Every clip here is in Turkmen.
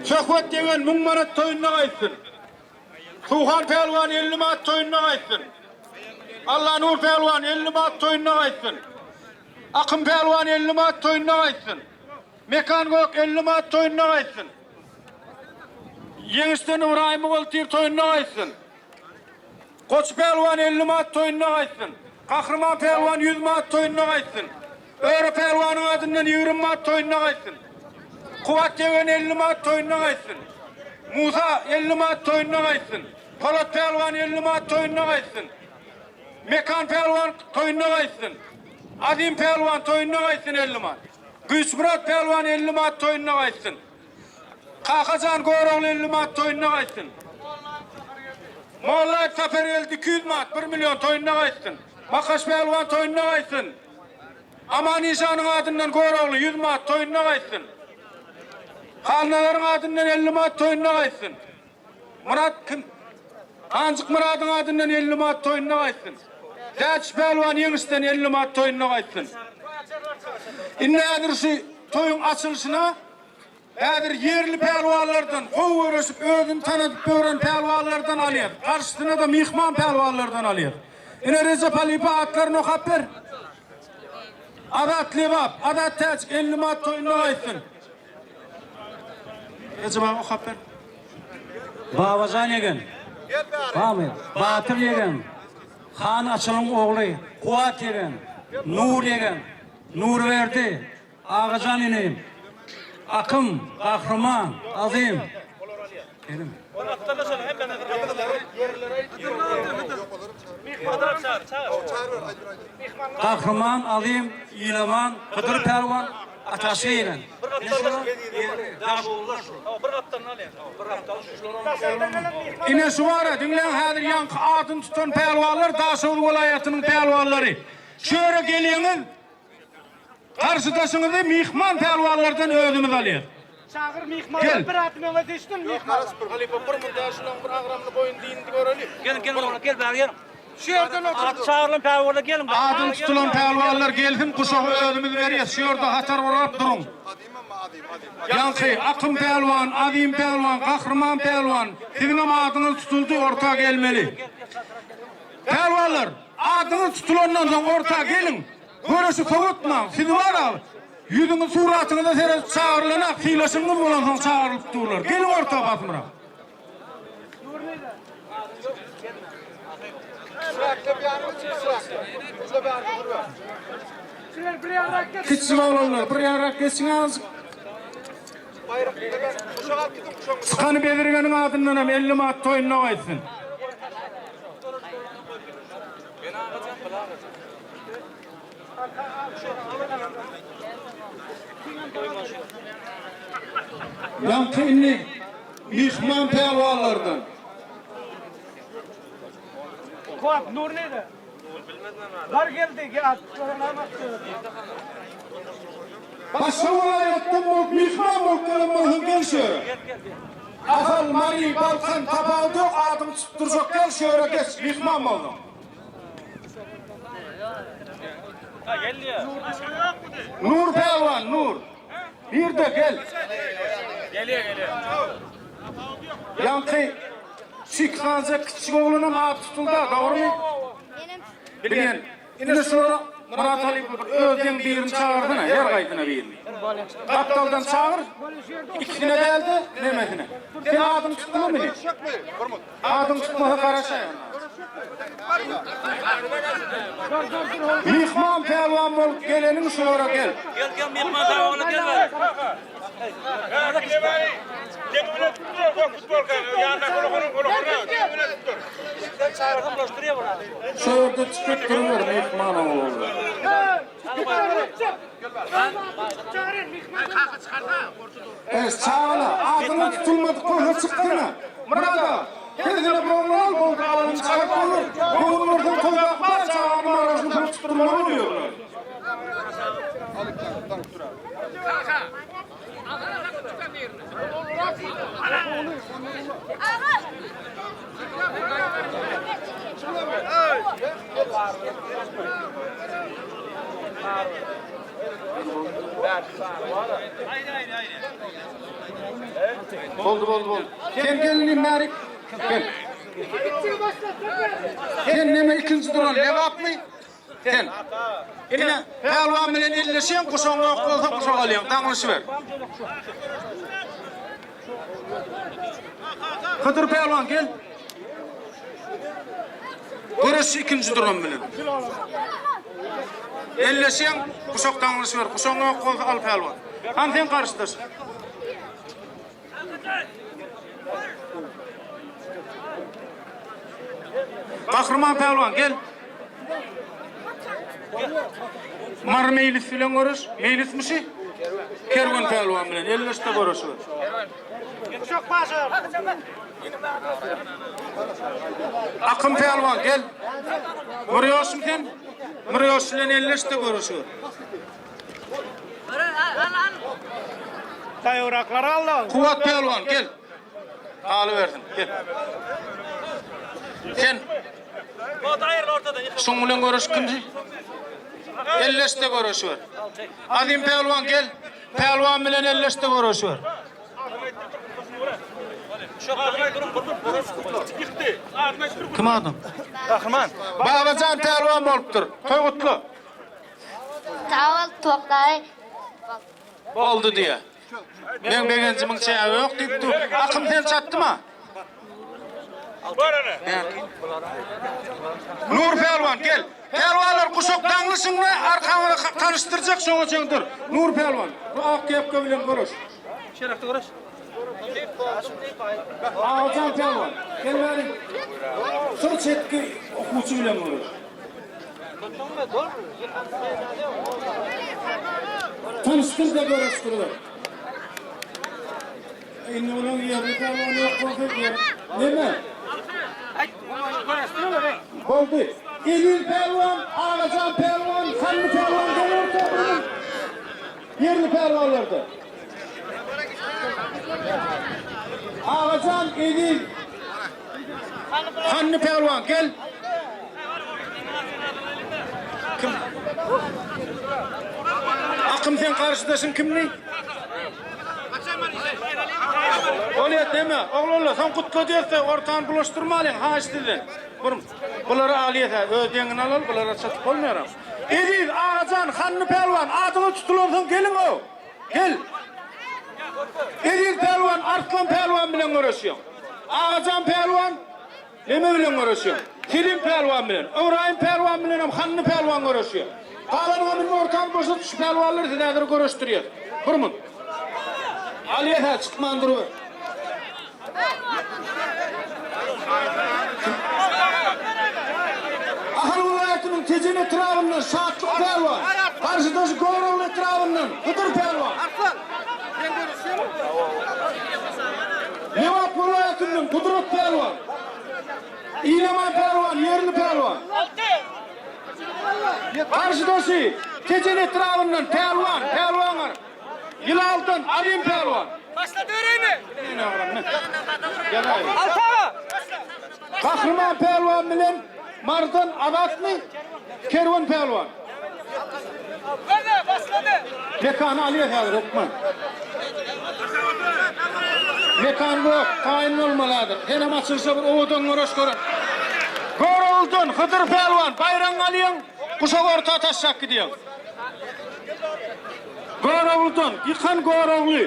Söhbet ýegen 1000 manat toýunda gaýtsyn. Suhan pälwan 50 manat toýunda gaýtsyn. Allanur pälwan 50 manat toýunda gaýtsyn. Akym pälwan 50 manat toýunda gaýtsyn. Mekan Gök 50 manat toýunda gaýtsyn. Ýeňişden Ybraýym Ogultyr toýunda gaýtsyn. Goç pälwan 50 manat toýunda gaýtsyn. Gahryman pälwan 100 manat toýunda gaýtsyn. Öre pälwanyň adyndan 20 manat toýunda gaýtsyn. Kuwat ýegen 50 manat toýunda gaýtsyn. Musa 50 manat toýunda gaýtsyn. Polat pälwan 50 manat toýunda gaýtsyn. Mekan pälwan toýunda gaýtsyn. Azim pälwan toýunda gaýtsyn 50 manat. Güýçmyrat pälwan 50 manat toýunda gaýtsyn. Kakajan Görogly 50 manat toýunda gaýtsyn. Mollaýew Sapargeldi 200 manat 1 million toýunda gaýtsyn. Makaş pälwan toýunda gaýtsyn. Aman Işanyň adyndan Görogly 100 manat toýunda gaýtsyn. Halnazaryň adyndan 50 manat toýunda gaýtsyn. Murat kim? Hanjyk Muradyň adyndan 50 manat toýunda gaýtsyn. Täç pälwan ýeňişden 50 manat toýunda gaýtsyn. Indi häzir şu toýuň açylyşyna häzir ýerli pälwanlardan gowy göreşip özüni tanadyp ýören pälwanlardan alýar. Garşysyna da myhman pälwanlardan alýar. Ine Recep Halypa atlaryny okap ber. Azat Lebap, Azat Täç 50 manat toýunda gaýtsyn. Recep aga okap ber. Babajan ýegen. Bamy? Batyr ýegen. Han Açylyň ogly Kuwat ýegen. Nur ýegen. Nurberdi. Agajan inim. Akym, Gahryman, Azym. Gelin. Gahryman, Azym, Ilaman, Hydyr pälwan, Ataşy ýegen. Ine şu bara diňläň häzir ýaňky adyny tutan pälwanlar Daşoguz welaýatynyň pälwanlary. Şu ýere gelýäňiz, garşydaşyňyzy myhman pälwanlardan özümiz alýas. Çagyr myhmanlar bir adım öňe düşsün myhmanlar. Halypa bir munda şulaň bir agramly boýun diýindi göreli. Gelin gelin oglan gel bäri gelin. Şu ýerden otur. At çagyrylan pälwanlar gelin. Adyny tutulan pälwanlar gelsin, guşagy özümiz berýäs. Şu ýerde hatar gurap duruň. Ýaňky Akym pälwan, Azim pälwan, Gahryman pälwan, siziňem adyňyz tutuldy, orta gelmeli. Pälwanlar, adyňyz tutulandan soň orta geliň. Göreşi sowatmaň. Sizi bar-a, ýüzüňiz suratyňyza seredip çagyrylanak, sylaşygyňyz bolansoň çagyrylyp durlar. Geliň orta basymrak. Kiçijik oglanlar, bir ýarak geçiň azajyk. Çykany Bezirgeniň adyndan hem 50 manat toýunda gaýtsyn. Ýaňky indi myhman pälwanlardan. Kuwat Nur nirde? Bar geldi gel. Başga welaýatdan bolup myhman bolup gelen bolsaň gel şu ýere. Ahal, Mary, Balkan tapawudy ýok adyňy tutdurjak gel şu ýere geç myhman bolsaň. Nur pälwan, Nur. Nirde gel. Gelýär, gelýär. Ýaňky şu iki sanyjak kiçijik oglanam ady tutuldy, dogrumy? Bilýän. Indi şulara Myrat halypa bir öz deň birini çagyrsana, her gaýsyna birini. Gapdaldan çagyr, ikisine däl-de, nemesine. Sen adyň tutdumy indi? Adyň tutmasa garaşaý onda. Myhman pälwan bolup geleniň şulara gel. Gel gel myhman pälwana gel bäri. Şu ýerde çykyp duruber myhman oglanlar. Eş çagala, adyňyz tutulmadyk bolsa çyksana. Myrat aga, hersine bir oglan al, boldy alanyny çagyryp bolar. Göwün bolsaň toýdaky bar çagany maraşyny pul tutdurmaly bolýarlar. Boldy, boldy, boldy. Sen gel inim bärik. Gel. Sen neme ikinji duran Lebapmy? Sen. Ine, pälwan bilen elleşýäň, guşagyň ýok bolsa guşak alýaň, daňlyşyber. Hydyr pälwan gel. Göreş ikinji duran bilen. Elleşýäň, guşak daňlyşyber, guşagyň ýok bolsa al pälwan. Hany sen garşydaş. Gahryman pälwan gel. Mary Meýlis bilen görüş. Meýlismişi? Kerwen pälwan bilen elleşde görüşür. Akym pälwan gel. Murýoşmy sen? Murýoş bilen elleşde görüşür. Taýyraklary al. Kuwat pälwan gel. Alybersin gel. Sen Şuň bilen görüş kimdi? Elleşde görüşür. Azim pälwan gel. Pälwan bilen elleşde görüşür. Kim adam? Gahryman. Babajan pälwan bolupdyr. Toý gutly. Sag bol Toktaý. Boldy diýýär. Meň begenjimiň çägi ýok diýip dur. Akym sen çatdyma? Nur pälwan gel. Pälwanlar guşak daňlyşyň we arkaňyzy tanyşdyrjak şoňa çen dur. Nur pälwan bu ak kepka bilen göreş. Şerekde göreş. Agajan pälwan gel bäri. Şol çetki okuwçy bilen göreş. Tanyşdyr-da göreşdiriber. Indi onuň ýerli pälwany ýok bolsa ýer. Neme? Boldy. Eziz pälwan, Agajan pälwan, Hally pälwan gel orta bir gün. Ýerli pälwanlarda. Agajan, Eziz, Hanny pälwan gel. Kim? Akym sen garşydaşyň kimdi? Bolýar deme. Oglanlar, soň gutla diýse ortany bulaşdyrmalyň, haýyş sizden. Bir bulary alýas, öz deňini alaly, bulara çatyp bolmaýar. Eziz Agajan, Hanny pälwan, adyňyz tutulansoň geliň-ow. Gel. Eziz pälwan Arslan pälwan bilen göreşýär. Agajan pälwan neme bilen göreşýär? Selim pälwan bilen. Ybraýym pälwan bilen hem Hanny pälwan göreşýär. Galanyňam indi ortany boşadyp şu pälwanlary siz häzir göreşdirýäs. Bir munt. Alýas-a çykman duruber. Ahal welaýatynyň Tejen etrabyndan Şatlyk pälwan, garşydaşy Görogly etrabyndan Hydyr pälwan. Lebap welaýatyndan Gudrat pälwan, Ilaman pälwan, ýerli pälwan. Garşydaşy Tejen etrabyndan Pälwan, Pälwangar. Ýylaldan Azim pälwan. Başla döreými? Altaga. Gahryman pälwan bilen Mardan Azatmy? Kerwen pälwan. Hadi başladı. Mekany alýas häzir hökman. Mekan gök, taýyn bolmaly häzir. Senem açylsa bir owadan göreş görer. Göroguldan Hydyr pälwan baýragyňy alýaň, guşak orta taşlap gidýäň. Görogludan, ýykan Görogly.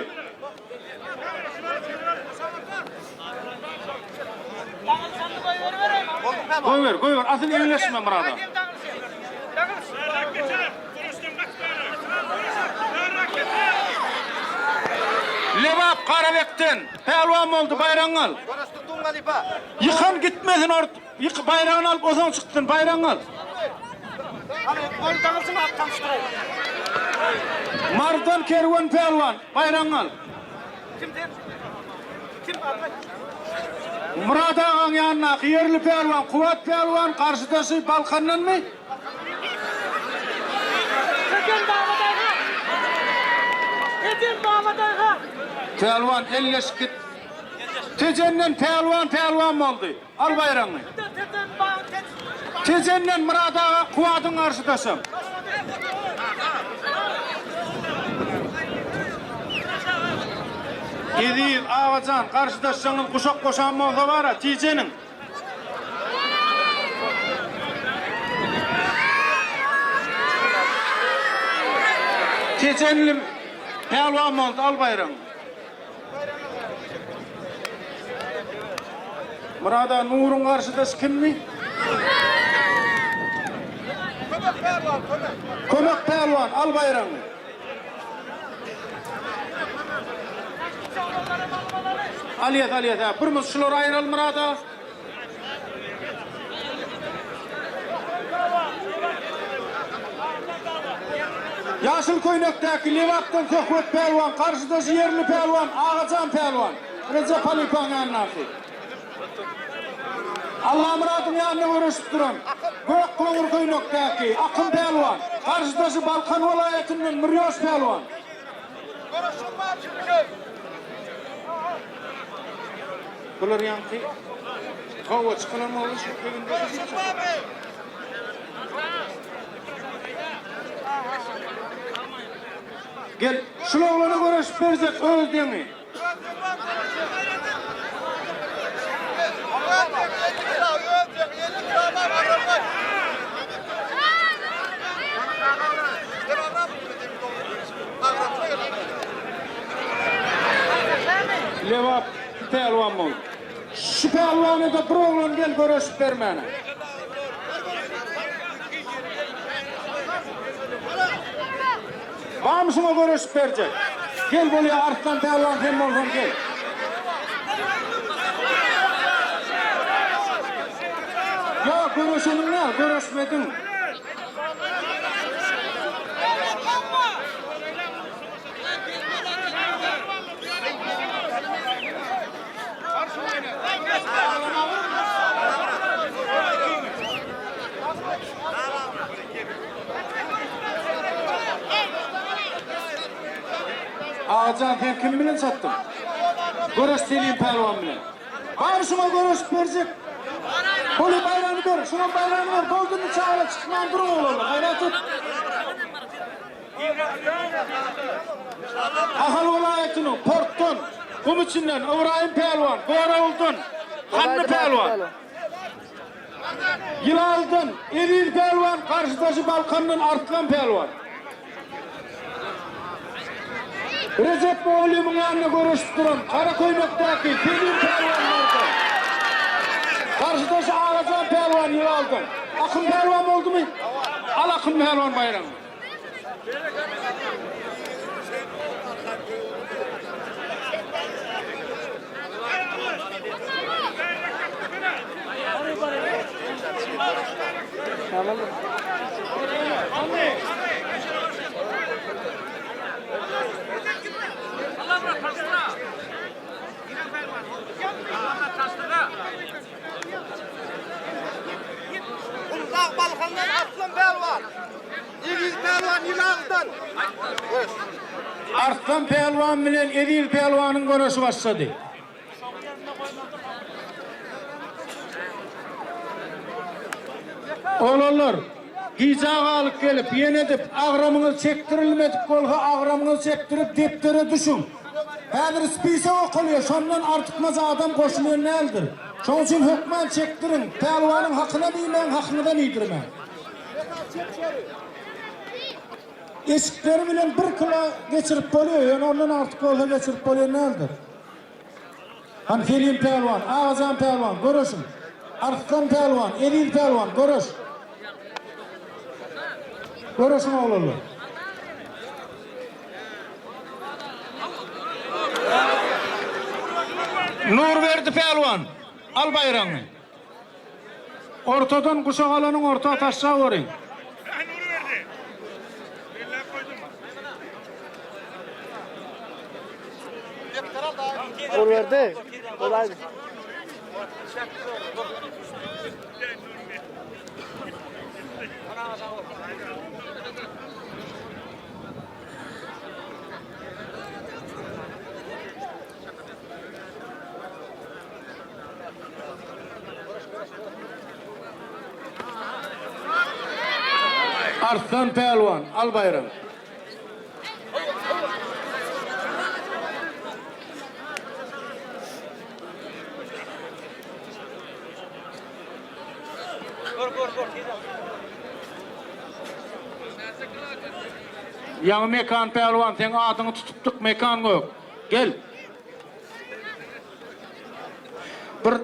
Goýber, goýber, asyl eňleşme Myrada. Lebap Garabekden pälwan boldy, baýragyňy al. Ýykan gitmesin ort, ýyk baýragyny alyp ozaň çyksyn, baýragyňy al. Mardan Kerwen pälwan, baýragyňy al. Myrat agaň ýanyndaky ýerli pälwan Kuwat pälwan garşydaşy Balkandanmy? Tejen baba daýha. Tejen baba daýha. Pälwan elleşip git. Tejenden pälwan pälwan boldy. Al baýragyňy. Tejenden Myrat aga Kuwadyň garşydaşam. Eziz Agajan garşydaşlaryňyz guşak boşan bolsa bara tijeniň. Tejenli pälwan boldy al baýragyňy. Murada Nuruň garşydaşy kimmi? Kömek pälwan, kömek. Kömek pälwan al baýragyňy. Alýas, alýas, hä. Bir mus şulary aýyraly Murada. Ýaşyl köýnekdäki Lebapdan Söhbet pälwan, garşydaşy ýerli pälwan Agajan pälwan, Rejep halypaň ýanyndaky. Allamyradyň ýanynda göreşip duran gök goňur köýnekdäki Akyn pälwan, garşydaşy Balkan welaýatyndan Mürýoş pälwan. Bular ýaňky towa çykylan boldy şu öňünde şu Gel, şul oglana göreşip berjek öz deňi. Lebap pälwan bol. Şu pälwana-da bir oglan gel göreşip bermäne. Barmy şuňa göreşip berjek? Gel bolýa Arslan pälwan sen bolsaň gel. Ýok göreşeniň däl, göreşmediň. Agajan sen kim bilen çatdyň? Göreş Selim pälwan bilen. Bar şuňa göreşip berjek. Boli baýragyny ber, şuňa baýragyny ber. Boldumy çagala çykman duruň oglanlar. Gaýrat et. Ahal welaýatynyň Portdan, gum içinden Ybraýym pälwan, Gorawuldan Hanny pälwan. Ýylaldan Eziz pälwan, garşydaşy Balkandan Arslan pälwan. Rejep mugallymyň ýanynda göreşip duran gara köýnekdäki Selim pälwan bardy. Garşydaşy Agajan pälwan Ýylaldan. Akym pälwan boldumy? Al Akym pälwan baýragyny. Gumdag Balkandan Arslan pälwan. Eziz pälwan Ýylandan. Arslan pälwan bilen Eziz pälwanyň göreşi başlady. Oglanlar, gijä galyp gelip, ýene edip, agramyňyz çekdirilmedik bolsa, agramyňyzy çekdirip, depdere düşüň. Häzir spisok okalýar, şondan artykmaç adam goşulýan däldir. Şonuň üçin hökman çekdiriň, pälwanyň hakynam iýmäň, hakyňyzam iýdirmäň. Eşikleri bilen bir kilo geçirip bolýar, ýöne ondan artyk bolsa geçirip bolýan däldir. Hany Selim pälwan, Agajan pälwan, göreşiň. Arslan pälwan, Eziz pälwan, göreş. Göreşiň oglanlar. Nurberdi pälwan, al baýragyňy. Ortadan guşak alanyň orta taşlap görüň. Nurberdi. Kolay. Arslan pälwan, al baýragyny. Ýaňy Mekan pälwan seň adyňy tutupdyk Mekan gök. Gel. Bir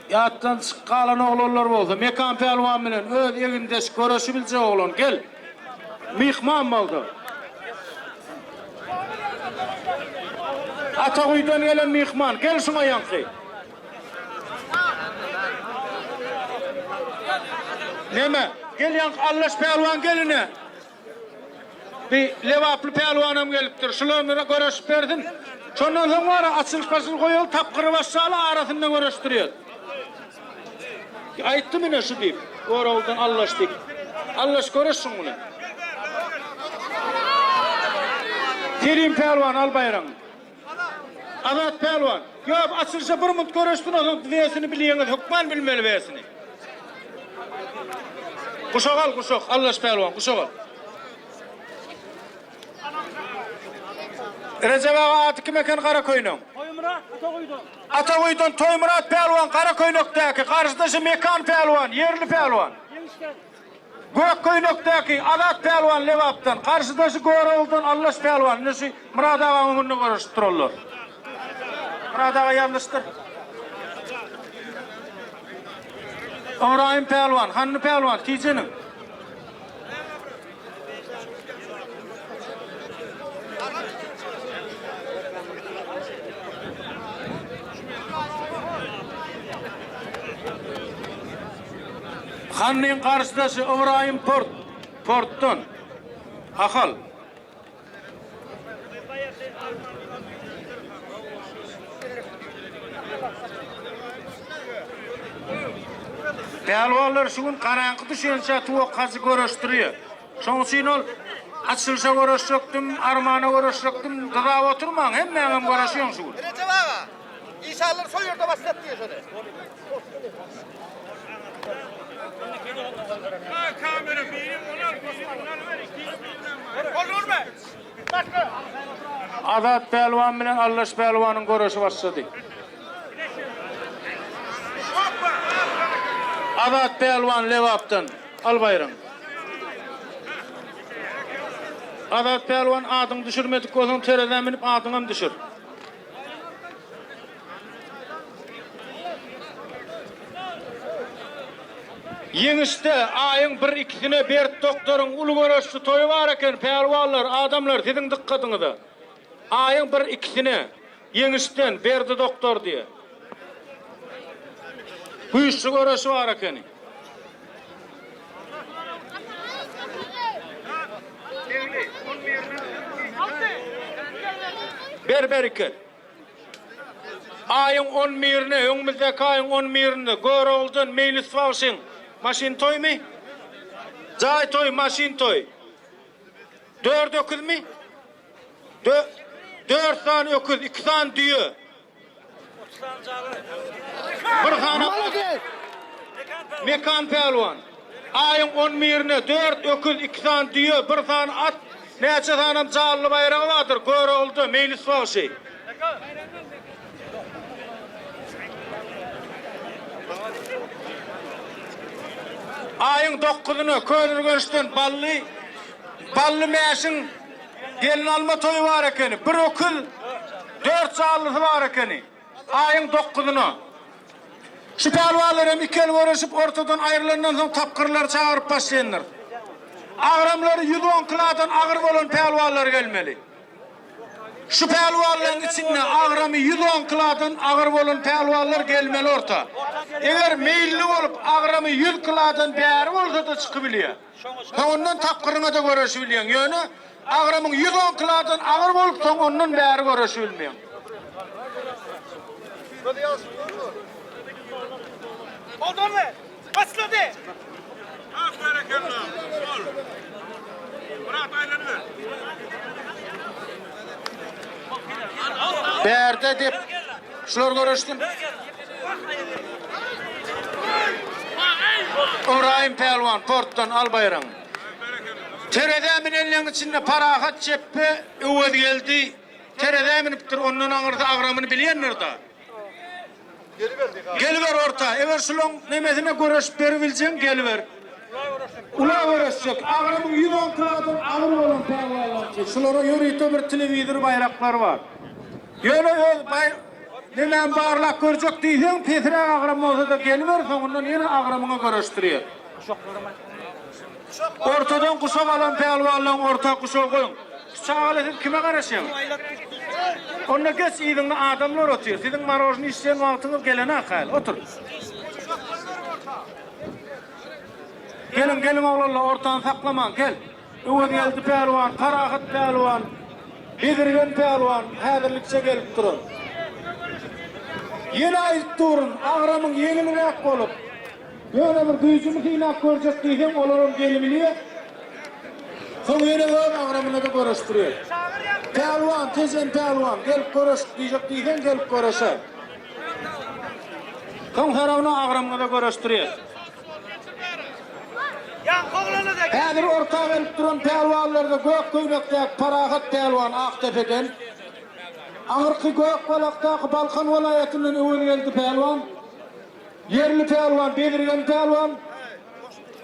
ýatdan çykyp galan oglanlar bolsa Mekan pälwan bilen öz egindeş göreşi biljek oglan gel. Myhman boldy. Ataguýydan gelen myhman gel şuňa ýaňky. Neme? Gel ýaňky Allaş pälwan gel ine. Bir lebaply pälwanam gelipdir. Şular göreşip bersin. Şondan soň bara açylyş başyny goýaly tapgyry başlaly arasynda göreşdirýär. Aýtdym ine şu diýip. Goraguldan Allaş diýip. Allaş göreş şuň bilen. Selim pälwan al baýragyňy. Azat pälwan. Ýok, açylyşa bir munt göreşsin, onsoň wesini bilýäňiz, hökman bilmeli wesini. Guşak al, guşak, Allaş pälwan, guşak al. Rejep aga ady kim eken gara köýnegiň? Toýmyrat Ataguýdan. Ataguýdan Toýmyrat pälwan gara köýnekdäki, garşydaşy Mekan pälwan, ýerli pälwan. Ýeňişden. Gök köýnekdäki Azat pälwan Lebapdan, garşydaşy Görogludan Allaş pälwan. Ine şu Myrat agaň öňünde göreşip durarlar. Myrat aga ýalňyşdyr. Ybraýym pälwan, Hanny pälwan, tijeniň. Hannyň garşydaşy Ybraýym Port, Portdan, Ahal. Pälwanlar şu gün garaňky düşýänçä Tuwak hajy göreşdirýär. Şoň üçin ol açylyşa göreşjekdim, armana göreşjekdim, dyzap oturmaň, hemmäňem göreşýäň şu gün. Rejep aga, işanlar şo ýerde başlat diýýär şony. Azat pälwan bilen Allaş pälwanyň göreşi başlady. Azat pälwan Lebapdan, al baýragyňy. Azat pälwan adyňy düşürmedik bolsaň terezä münüp adyňam düşür. Ýeňişde aýyň bir ikisine Bert doktoryň uly göreşli toýy bar eken, pälwanlar, adamlar siziň dykgatyňyza. Aýyň bir ikisine Ýeňişden Berdi doktor diýe. Güýçli göreşi bar ekeni. Ber bereket. Aýyň on birine, öňümizdäki aýyň on birinde Görogludan Meýlis bagşyň maşyn toýmy? Jaý toý, maşyn toý. Dört öküzmi? Dö, dört sany öküz, iki sany düýe. Bir sany Mekan pälwan. Aýyň on birine dört öküz, iki sany düýe, bir sany at, näçe sanam janly baýragy bardyr Görogluda, Meýlis bagşy. Aýyň dokuzyna Köneürgençden Bally, Bally Mäşiň gelin alma toýy bar ekeni. Bir öküz, dört janlysy bar ekeni. Aýyň dokuzyna. Şu pälwanlar hem iki el göreşip ortadan aýrylandan soň tapgyrlary çagyryp başlaýandyr. Agramlary 110 kilodan agyr bolan pälwanlar gelmeli. Şu pälwanlaryň içinde agramy 110 kilodan agyr bolan pälwanlar gelmeli orta. Eger meýilli bolup agramy 100 kilodan bäri bolsa-da çykybilýär. Soňundan tapgyryňa-da göreşibilýäň. Ýöne agramyň 110 kilodan agyr bolup soň ondan bäri göreşibilmeýäň. Oldumy? Başlady. Bärde dep şular göreşsin. Ybraýym pälwan portdan al baýragyňy. Terezä münenleň içinde Parahat çepbe Öwezgeldi terezä münüpdir, ondan aňyrsy agramyny bilýändir-da. Geliber orta. Eger şulaň nemesine göreşip beribiljeň geliber. Ula göreşjek. Agramyň 110 kilodan agyr bolan pälwanlarçy. Şulara ýörite bir telewizor baýraklary bar. Ýöne öz baý nemäni barlap görjek diýseň, pesräk agram bolsa-da geliber, soňundan ýene agramyňa göreşdirýär. Ortadan guşak alan pälwanlaryň orta guşagy goýuň. Şu çagalar siz kime garaşýaňyz? Onda geç yzyňda adamlar otyr. Siziň marožny içýän wagtyňyz gelenak häli. Otur. Geliň, geliň oglanlar, ortany saklamaň, gel. Öwezgeldi pälwan, Parahat pälwan, Bezirgen pälwan häzirlikçe gelip duran. Ýene aýdyp durun, agramyň ýeňilräk bolup, ýöne bir güýjümi synap görjek diýseň, olaram gelibilýär. Soň ýene öz agramyna-da göreşdirýär. Pälwan, Tejen pälwan, gelip göreş diýjek diýseň, gelip göreşer. Soň soragyna agramyňyza göreşdirýär. Häzir orta gelip duran pälwanlarda gök köýnekdäki Parahat pälwan Akdepeden, aňyrky gök balakdaky Balkan welaýatyndan Öwezgeldi pälwan, ýerli pälwan Bezirgen pälwan,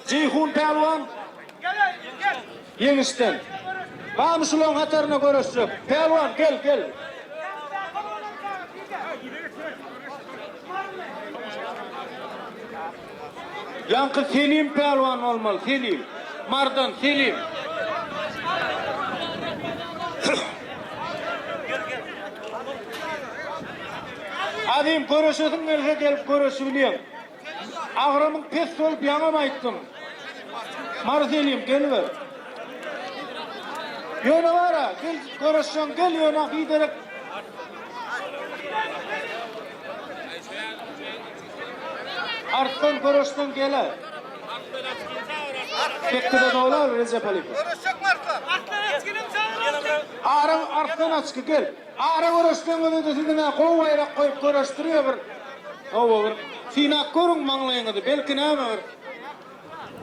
Jeýhun pälwan Ýeňişden. Barmy şularyň hataryna göreşjek? Pälwan, gel, gel. Ýaňky Selim pälwan bolmaly, Selim. Mardan Selim. Azim, göreşesiň gelse gelip göreşibilýäň. Agramyň pes bolup ýaňam aýtdym. Mary Selim, geliber. Ýöne bar-a, gel göreşseň gel ýöne biderek. Arslan göreşseň gel-ä. Sekkize dolar Rejep Alypow. Göreşjekmi Arslan? Ara Arslan açky gel. Ara göreşseň özede siziň-ä gowy baýrak goýup göreşdirýär bir. Hawa bir synap görüň maňlaýyňyzy belki näme bir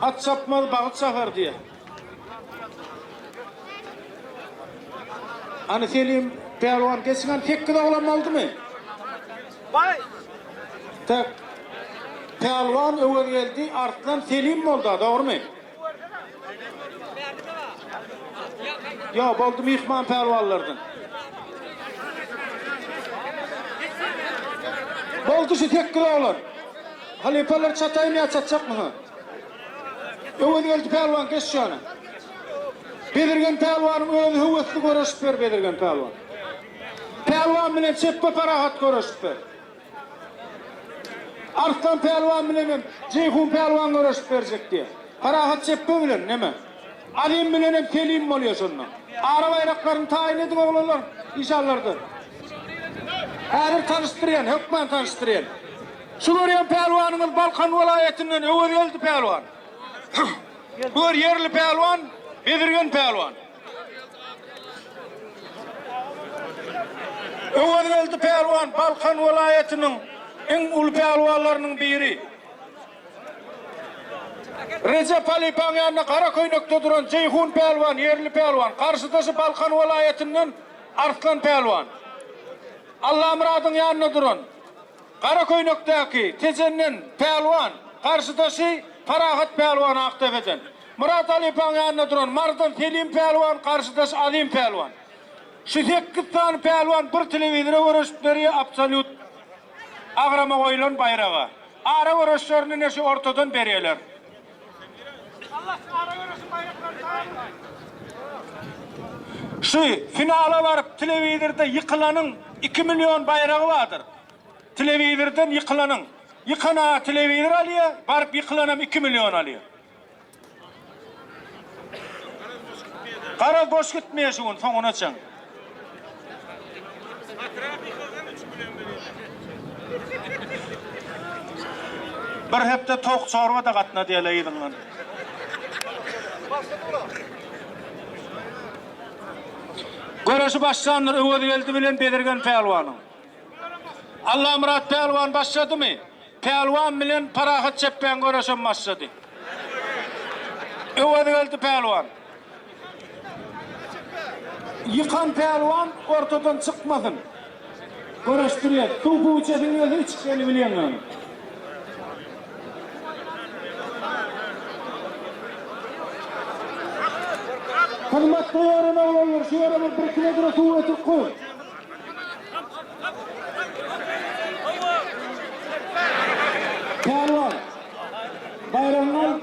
at çapmaz bagyt çapar diýýär. Hany Selim pälwan geçiň hany sekiz oglan boldumy? Baý. Tak. Pälwan Öwezgeldi Arslan Selim bolda dogrymy? Ýok, boldy myhman pälwanlardan. Boldy şu sekiz oglan. Halypalar çataýyn ýa çatjakmy ha? Öwezgeldi pälwan geç şu ýana. Bezirgen pälwanyň özi höwesli göreşip ber Bezirgen pälwan. Pälwan bilen Çepbe parahat göreşip ber. Arslan pälwan bilen hem Jeýhun pälwan göreşip berjek diýýär. Parahat Çepbe bilen neme? Azim bilen hem Selim bolýar şonda. Ara baýraklaryny taýyn ediň oglanlar, işanlardan. Häzir tanyşdyrýan, hökman tanyşdyrýan. Şu görýän pälwanyňyz Balkan welaýatyndan Öwezgeldi pälwan. Bu ýerli pälwan Bezirgen pälwan. Öwezgeldi pälwan Balkan welaýatynyň iň uly pälwanlarynyň biri. Rejep halypaň ýanynda gara köýnekde duran Jeýhun pälwan ýerli pälwan, garşydaşy Balkan welaýatyndan Arslan pälwan. Allamyradyň ýanynda duran gara köýnekdäki Tejenden pälwan, garşydaşy Parahat pälwan Akdepeden. Myrat halypaň ýanynda duran Marydan Selim pälwan, garşydaşy Azim pälwan. Şu sekiz sany pälwan bir telewizora göreşip berýär absolýut agrama goýlan baýraga. Ara göreşlerini ine şu ortadan berýärler. Şu finala baryp telewizorda ýykylanyň iki million baýragy bardyr. Telewizordan ýykylanyň. Ýykan-a telewizor alýar, baryp ýykylanam iki million alýar. Garaz boş gitmeýär şu gün soňuna çen. Bir hepde towuk çorba da gatnadýarlar yzyňdan. Göreşi başlandyr Öwezgeldi bilen Bezirgen pälwanyň. Allamyrat pälwan başladymy? Pälwan bilen Parahat çepbäň göreşem başlady. Öwezgeldi pälwan. Ýykan pälwan ortadan çykmasyn. Göreşdirýär. Suw puw içesiň gelse içip gelibilýäň ýöne. Hyzmatda ýören oglanlar şu ýere bir birki bedre suw getirip goýuň. Pälwan, baýragyňy al.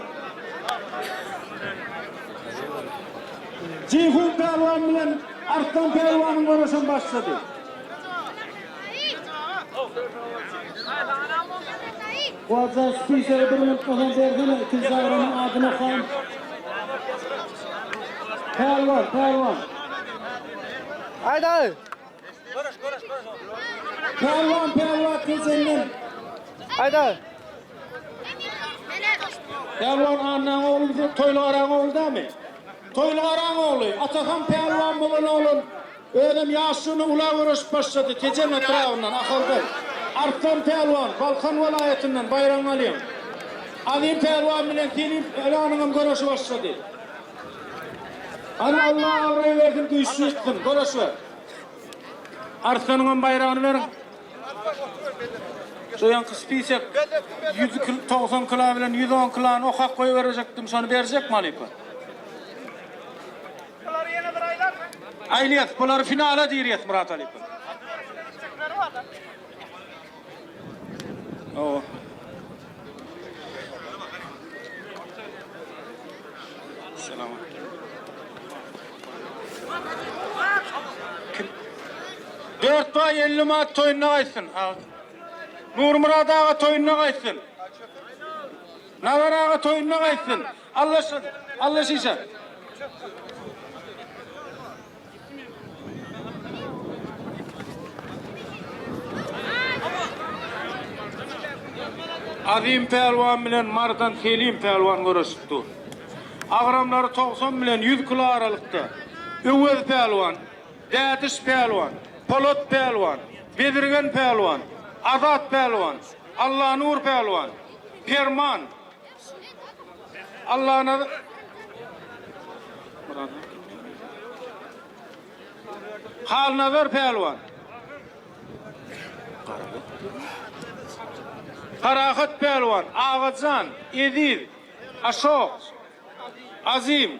Jeýhun pälwan bilen Arslan pälwanyň göreşem başlady. Kuwatjan spiseri bir minutdan soň bersene ikinji agramyň adyny okaýyn. Pälwan, pälwan. Aýdaý. Pälwan, pälwan Tejenden. Aýdaý. Pälwan Annaň ogly bize Toýly Garaň ogly dämi? Toýly Garaň ogly, atasam pälwan bolan oglan. Özem ýaşlygyna ula göreşip başlady, Tejen etrabyndan, Ahaldan. Arslan pälwan, Balkan welaýatyndan, Baýramgalyň. Azim pälwan bilen Selim pälwanyňam göreşi başlady. Hany Alla abraý bersin, güýçli ýyksyn, göreş ber. Arslanyňam baýragyny beriň. Şu ýaňky spisek 190 kilo bilen 110 kilony okap goýberjekdim, şony berjekmi halypa? Bulary ýene bir aýlarmy? Aýlaýas, bulary finala diýrýäs Myrat halypa. Hawa. Salam. Kim? Dörtbaý 50 manat toýunda gaýtsyn. Nurmyrat aga toýunda gaýtsyn. Nazar aga toýunda gaýtsyn. Alla Alla şişe. Azim pälwan bilen Mardan Selim pälwan göreşip dur. Agramlary 90 bilen 100 kilo aralykda. Öwez pälwan, Dädiş pälwan, Polat pälwan, Bezirgen pälwan, Azat pälwan, Allanur pälwan, Perman, Allanazar Halnazar pälwan. Parahat pälwan, Agajan, Eziz, Aşok, Azim,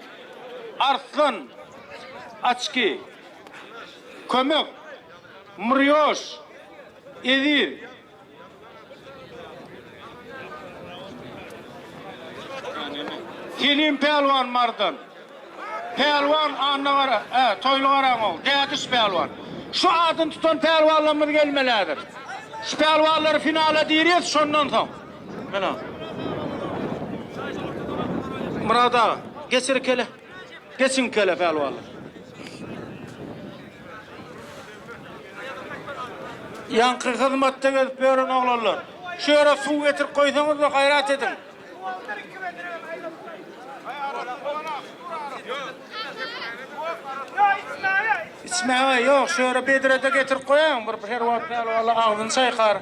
Arslan, Açki, Kömek, Murýoş, Eziz. Selim pälwan Mardan. Pälwan Annagara, ä, Toýly Garaňow, Dädiş pälwan. Şu adyny tutan pälwanlarymyz gelmeli häzir. Şu pälwanlary finala dirýäs şondan soň. Mena. Myrat aga, geçir kele. Geçiň kele pälwanlar. Ýaňky hyzmatda gezip ýören oglanlar, şu ýere suw getirip goýsaňyz-da gaýrat ediň. Içmäge ýok, şu ýere bedrede getirip goýaýyň, bir her wagt pälwanlar agzyny çaýkar.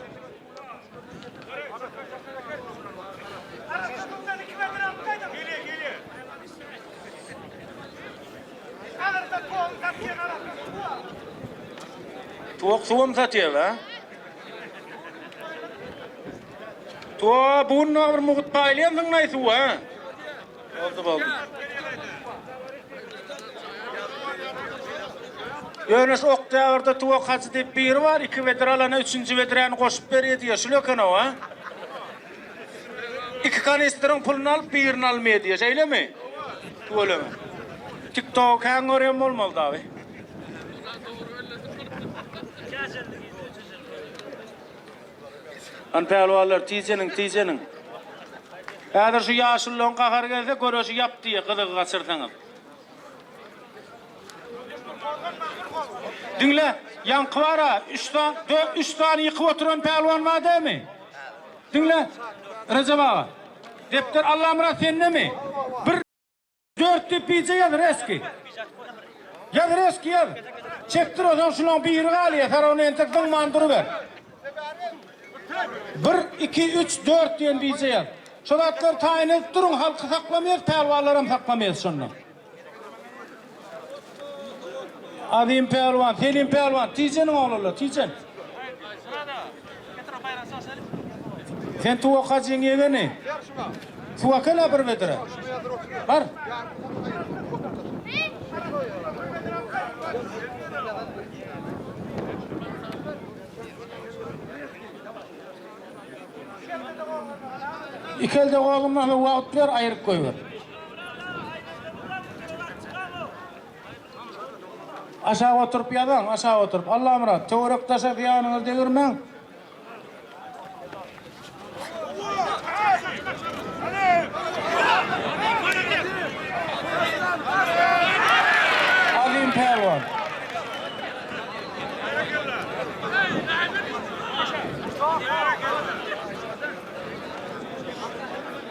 Tuwak suwam satýar be. Tuwa bu gün bir mugt paýlaýansyň naý suwa ha. Boldy boldy. Ýöne şu oktýabrda Tuwak hajy diýip biri bar, iki bedre alana üçünji bedräni goşup berýär diýýär. Şul eken-ow ha. Iki kanistryň puluny alyp birini almaýar diýýär. Şeýlemi? Tüweleme. TikTok kän görýän bolmaly dagy. Hany pälwanlar tijeniň tijeniň. Häzir şu ýaşulularyň gahary gelse göreşi ýap diýýär gyzygy gaçyrsaňyz. Diňle, ýaňky bar-a, üç sany, üç sany ýykyp oturan pälwan bar dämi? Diňle, Rejep aga. Depder Allamyrat sendemi? Bir dört diýip bije ýaz reski. Ýaz reski ýaz. Çekdir onsoň şulaň biri galýar, sen ony entek zyňman duruber. Bir, iki, üç, dört diýen bije ýaz. Şo zatlary taýyn edip duruň, halky saklamaýas, pälwanlaram saklamaýas şonda. Azim pälwan, Selim pälwan, tijeniň oglanlar, tijen. Sen Tuwak hajyň ýegeni. Suw akel-a bir bedre. Bar. Iki elde gozundan soň wagt ber, aýryp goýber. Aşak oturyp ýazaň, aşak oturyp. Allamyrat, töwerek daşa zyýanyňyzy degirmäň. Azim pälwan.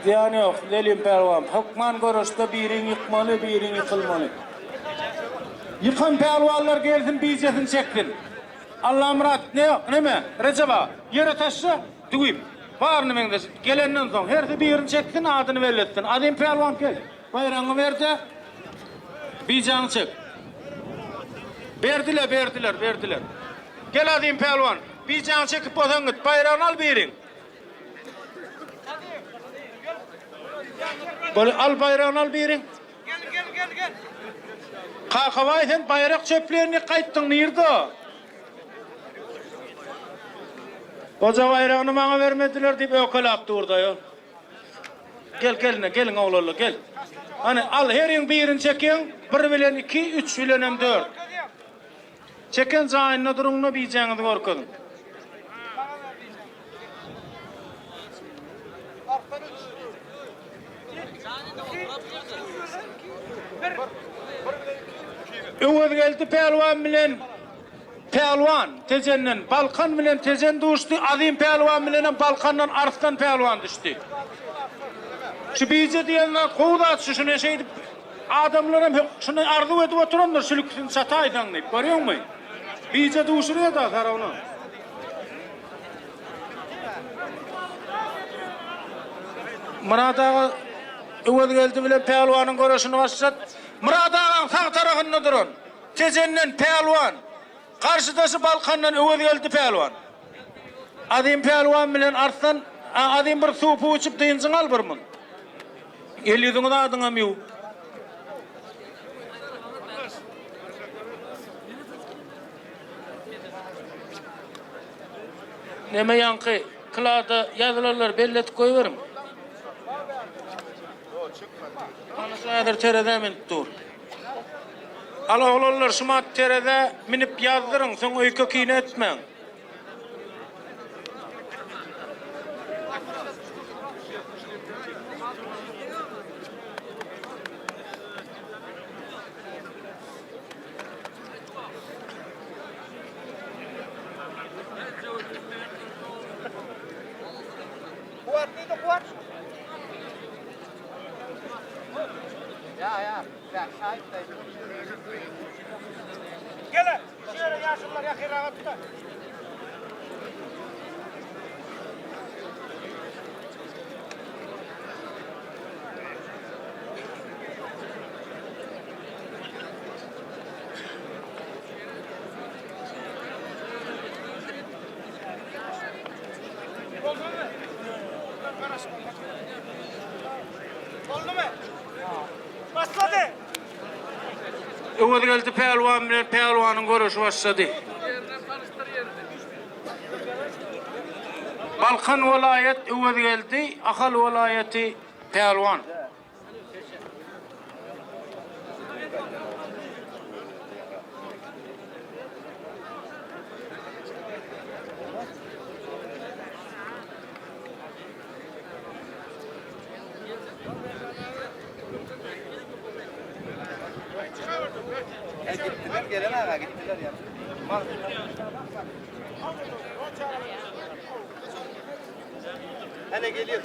Zyýany ýok, Zelim pälwan. Hökman göreşde biriň ýykmaly, biriň ýykylmaly. Ýykan pälwanlar gelsin bijesini çeksin. Allamyrat, ne, neme, Rejep aga, ýere taşla, düwüp. Baryny meňzeş. Gelenden soň, hersi birini çeksin, adyny belli etsin. Azim pälwan gel. Baýragyňy ber-de, bijaňy çek. Berdiler, berdiler, berdiler. Gel Azim pälwan, bijaňy çekip bolsaň git, baýragyny al biriň. Bol, al baýragyny al biriň. Gel gel gel gel. Kakabaý sen baýrak çöplerini gaýtdyň nirde? Goja baýragyny maňa bermediler diýip ökelap durda ýol. Gel geline geliň oglanlar gel. Hany al heriň birini çekiň bir bilen iki üç bilenem dört. Çeken jaýynda duruňda bijäňizi görkeziň. Öwezgeldi pälwan bilen Pälwan Tejenden Balkan bilen Tejen duşdy, Azym pälwan bilenem Balkandan Arslan pälwan düşdi. Şu bije diýen zat gowy zat şu şuny şeýdip adamlaram şuny arzuw edip oturandyr şülükisini çataýsaň diýip görýäňmi? Bije duşurýa-da sarawna. Myrat aga Öwezgeldi bilen Pälwanyň göreşini başlat. Myrat agaň sag tarapynda duran Tejenden Pälwan, garşydaşy Balkandan Öwezgeldi Pälwan. Azym Pälwan bilen Arslan, Azym bir suw-puw içip dynjyňy al bir mun. El-ýüzüňi zadyňam ýuw. Neme ýaňky klada ýazylanlary belli edip goýberiň. Ana şu häzir terezä münüp dur. Al oglanlar şumat terezä münüp ýazdyryň, soň öýke kine etmäň. Kuwat neydi kuwat? Ya ya. Ya sahip de. Gel. Şu ýere ýaşulular ýakynraga tutar. Boldumy? Başlady. Öwezgeldi pälwan bilen pälwanyň göreşi başlady. Balkan welaýat Öwezgeldi, Ahal welaýaty Pälwan. Gittiler gelen aga gittiler ya. Hele geliyor.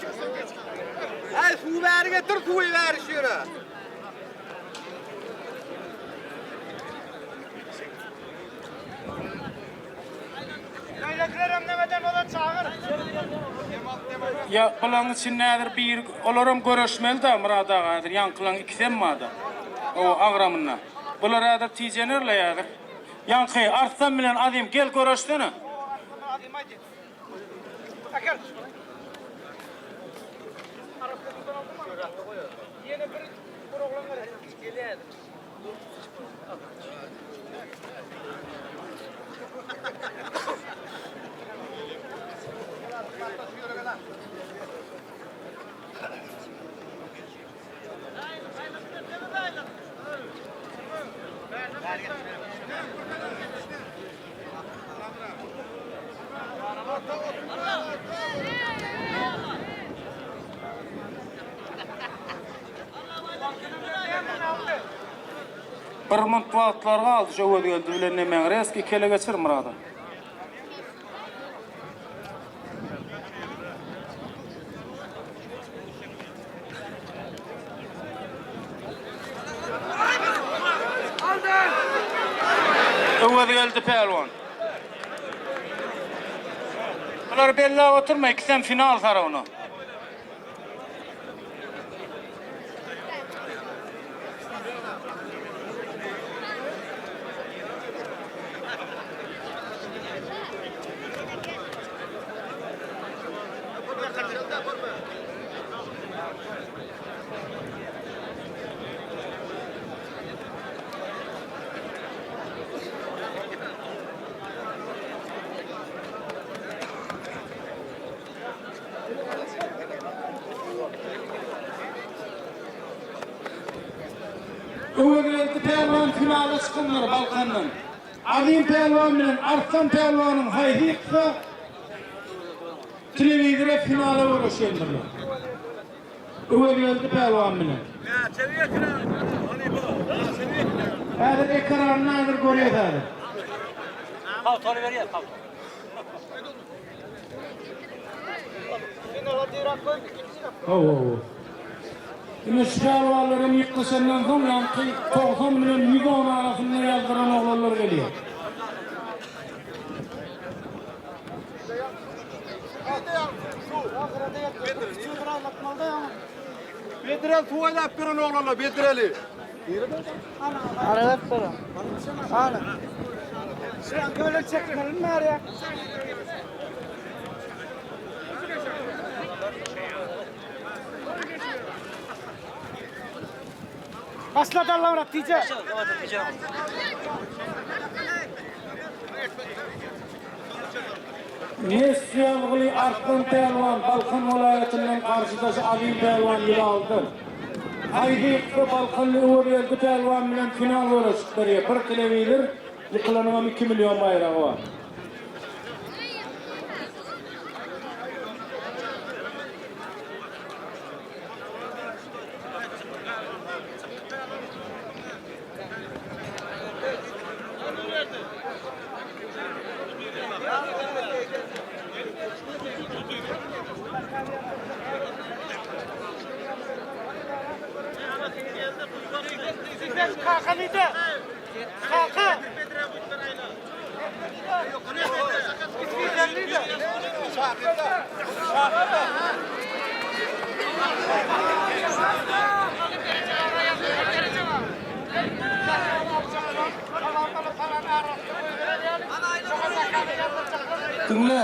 Hey suyu beri getir suyu beri şöyle. Beýlekilerem nemeden ola çagyr. Ýa bulaň içinde häzir bir olaram göreşmeli-dä Myrat aga häzir ýaňkylaň ikisem barda. O agramynda. Bular häzir tijenerle häzir. Ýaňky Arslan bilen Azim gel göreşsene. Azim aýdy. Äkel. Bir munt wagtlar galdy şu Öwezgeldi bilen nemäň reski kele geçir Myrada. Öwezgeldi pälwan. Bular belläp oturma, ikisem final sarawyna. Öwezgeldi pälwan finala çykandyr Balkandan. Azim pälwan bilen Arslan pälwanyň haýsy ýyksa telewizora finala göreşendirler. Öwezgeldi pälwan bilen. Häzir ekranda häzir görýäs häzir. Paltory berýär, palto. Hawa, hawa. Ine şu pälwanlar hem ýyklyşandan soň ýaňky 90 bilen 110 arasynda ýazdyran oglanlar gelýär. Bedrel suw aýlap duran oglanlar, bedreli. Başla Allamyrat tije. Mes ýazgyly Arslan pälwan Balkan welaýatyndan garşydaşy Azim pälwan 106. Haýsy ýyksa Balkanly Öwezgeldi pälwan bilen final göreşip berýär. Bir telewizor, ýykylanyňam 2 million baýragy bar. Kaka nide? Kaka. Diňle,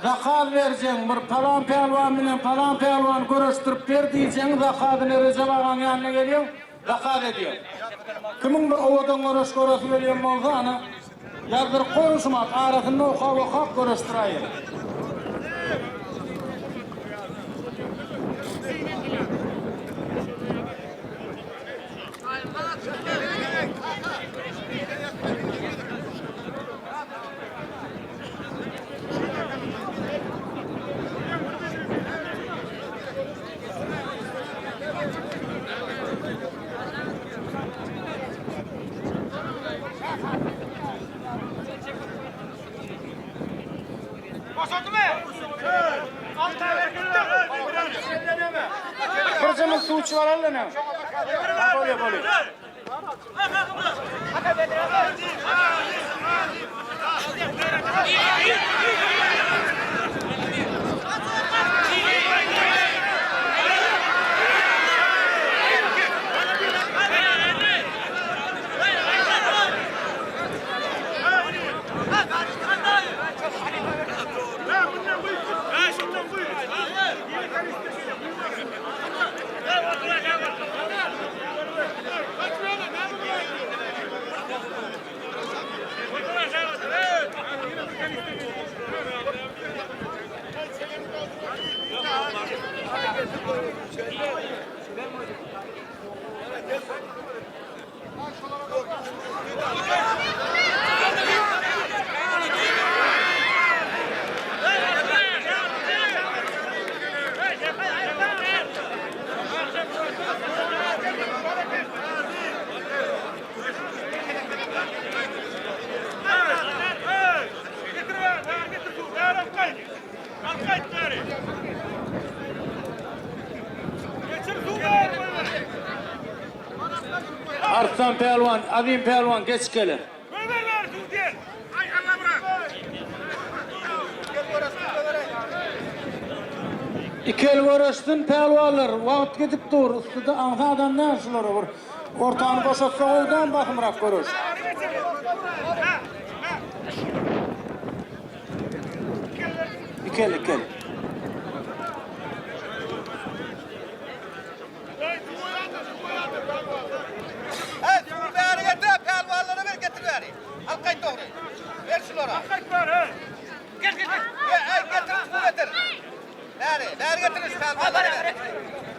zakaz berjeň, bir palan pälwan bilen palan pälwan göreşdirip ber diýjeň, zakazyny Rejep agaň ýanyna gelýäň, zakaz edýäň. Kimiň bir owadan göreş göresi gelýän bolsa, ana, ýazdyryp goýuň şumat, arasynda okap-okap göreşdiräýiň. Birjemiz suw içip alaly ine. Bolýar, bolýar. Arslan pälwan, Azim pälwan geç gele. Iki el göreşsin pälwanlar, wagt gidip dur, üstüde aňsa adam däl şulara bir ortany boşatsa gowudan basymrak göreş. Iki el, iki el. Hey, suwy bäri getir, pälwanlara ber, getir bäri. Alyp gaýt dogry. Ber şulara. Alyp gaýt bäri, hey. Gel, gel, gel. Hey, getir, suw getir. Bäri, bäri getir şu pälwanlara ber.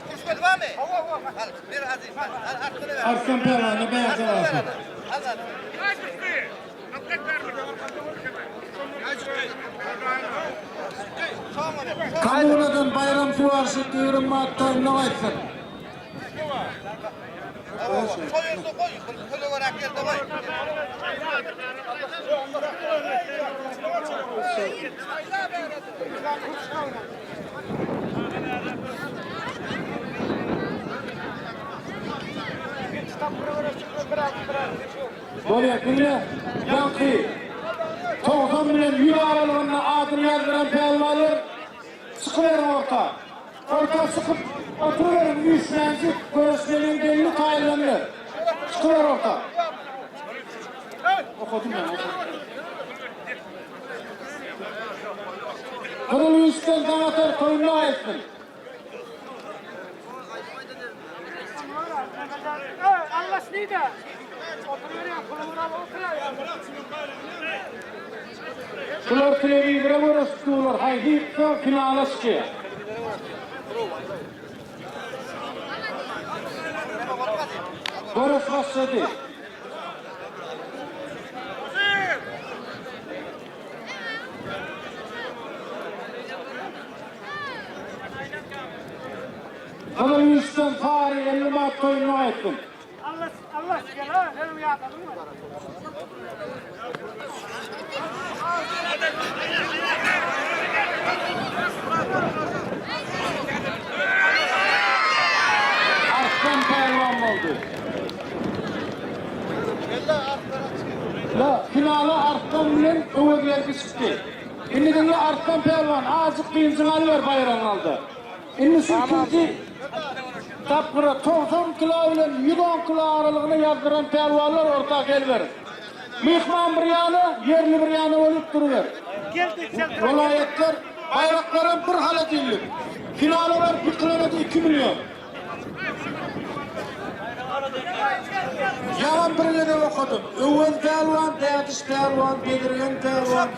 Kuşgöz barmy? Hawa, hawa. Al, ber Aziz, al, al, artyny ber. Arslan pälwana bärde galsyn. Al, al. Kommunadan Baýram Suwarşy 20 manat toýuna gaýtsyn. Bolýar, diňle. Ýaňky 90 bilen 100 aralygynda adyny ýazdyran pälwanlar çykyberiň orta. Orta çykyp oturyberiň, üýşmänjik göreşmeliň belli taýynlandy. Çykyber orta. Okadym ben, okadym. Gyzyl üýşden Daňatar toýuna gaýtsyn. Şular telewizora göreşip durlar, haýsy ýyksa finala çykýar. Göreş başlady. Gyzyl üstden sary 50 manat toýuna gaýtdym. Allah Allah gel ha, sen ýadadyňmy? Arslan pälwan boldy. La, finala Arslan bilen Öwezgeldi çykdy. Indi diňle Arslan pälwan azjyk dynjyňy alyber baýragyňy alda. Indi şu ikinji tapgyra 90 kilo bilen 110 kilo aralygyna ýazdyran pälwanlar orta geliberiň. Myhman bir ýana, ýerli bir ýana bolup duruber. Welaýatlar baýraklaram bir holodilnik. Finala baryp ýykylana-da 2 million. Ýaňam bir gezek okadym. Öwez pälwan, Dädiş pälwan, Bedirgen pälwan,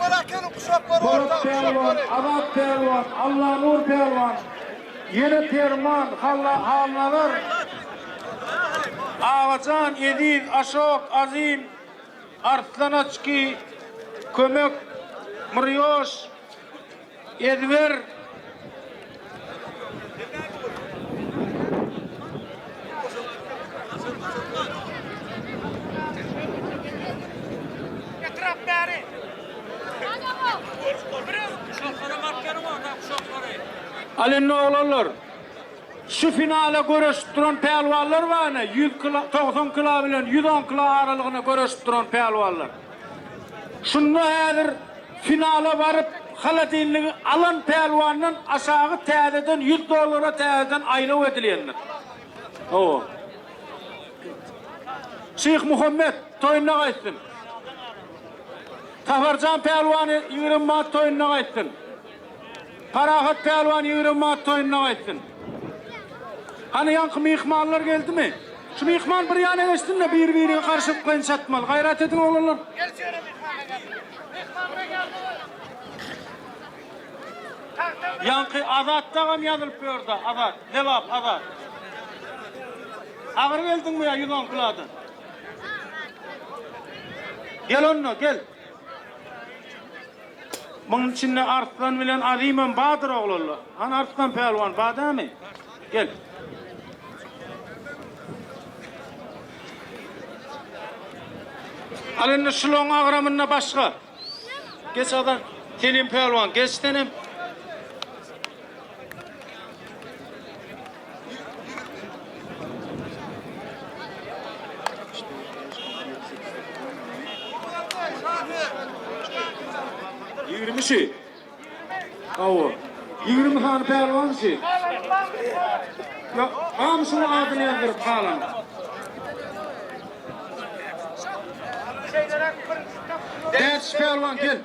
Polat pälwan, Azat pälwan, Allanur pälwan, ýene Perman, Halla Halnazar, Agajan, Eziz, Aşok, Azim, Arslan Açki, Kömek, Myrýoş, Ezber. Etrap bäri. Al indi oglanlar. Şu finala göreşip duran pälwanlar bar ine, 100 kilo, 90 kilo bilen 110 kilo aralygyna göreşip duran pälwanlar. Şunda häzir finala baryp holodilnigi alan pälwandan aşagy täzeden 100 dollara täzeden aýlaw edilýändir. Hawa. Şyh Muhammet toýunda gaýtsyn. Saparjan pälwan 20 manat toýunda gaýtsyn. Parahat pälwan 20 manat toýunda gaýtsyn. Hany ýaňky myhmanlar geldimi? Şu myhman bir ýana geçsin-de bir-birine garşy gynç atmaly. Gaýrat ediň oglanlar. Gel şöyle myhmana gel. Ýaňky Azat dagam ýazylyp ýörde, Azat, Lebap, Azat. Agyr geldiňmi ýa 110 kilodan? Gel onda, gel. Munuň içinde Arslan bilen Azimem bardyr oglanlar. Hany Arslan pälwan bar dämi? Gel. Al indi şulaň agramynda başga. Geç Azat. Selim pälwan geç senem. 20 şi. Hawa. 20 sany pälwan şi. Ýok, barmy şuň adyny ýazdyryp galan? Dädiş pälwan gel.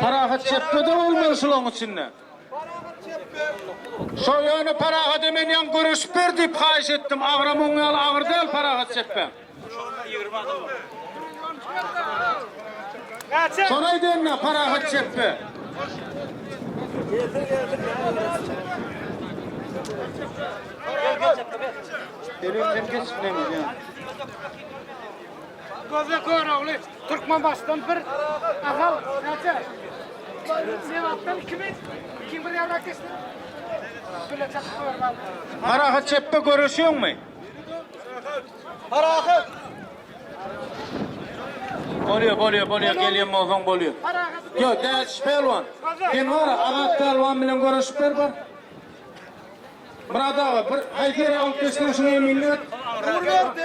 Parahat çepbe-de bolmaly şulaň içinde. Şo ýöne Parahat men ýaň göreşip ber diýip haýyş etdim. Agram oň ýaly agyr däl Parahat çepbe. Şony aýdaýyn-da Parahat çepbe. Selim sen geç neme ýa. Gözle Köroğlu, Türkmenbaşy'dan bir, Ahal, näçe? Lebapdan 2000, kim bir ýarak geçdi? Bile çakyp görmän. Parahat çepbe göreşiňmi? Parahat. Bolýar, bolýar, bolýar, gelýän bolsaň bolýar. Ýok, Dädiş pälwan. Sen bar, Azat pälwan bilen göreşip ber bar. Myrat aga, bir haýsy ýere alyp geçdiň şuny eminlik et. Nur berdi.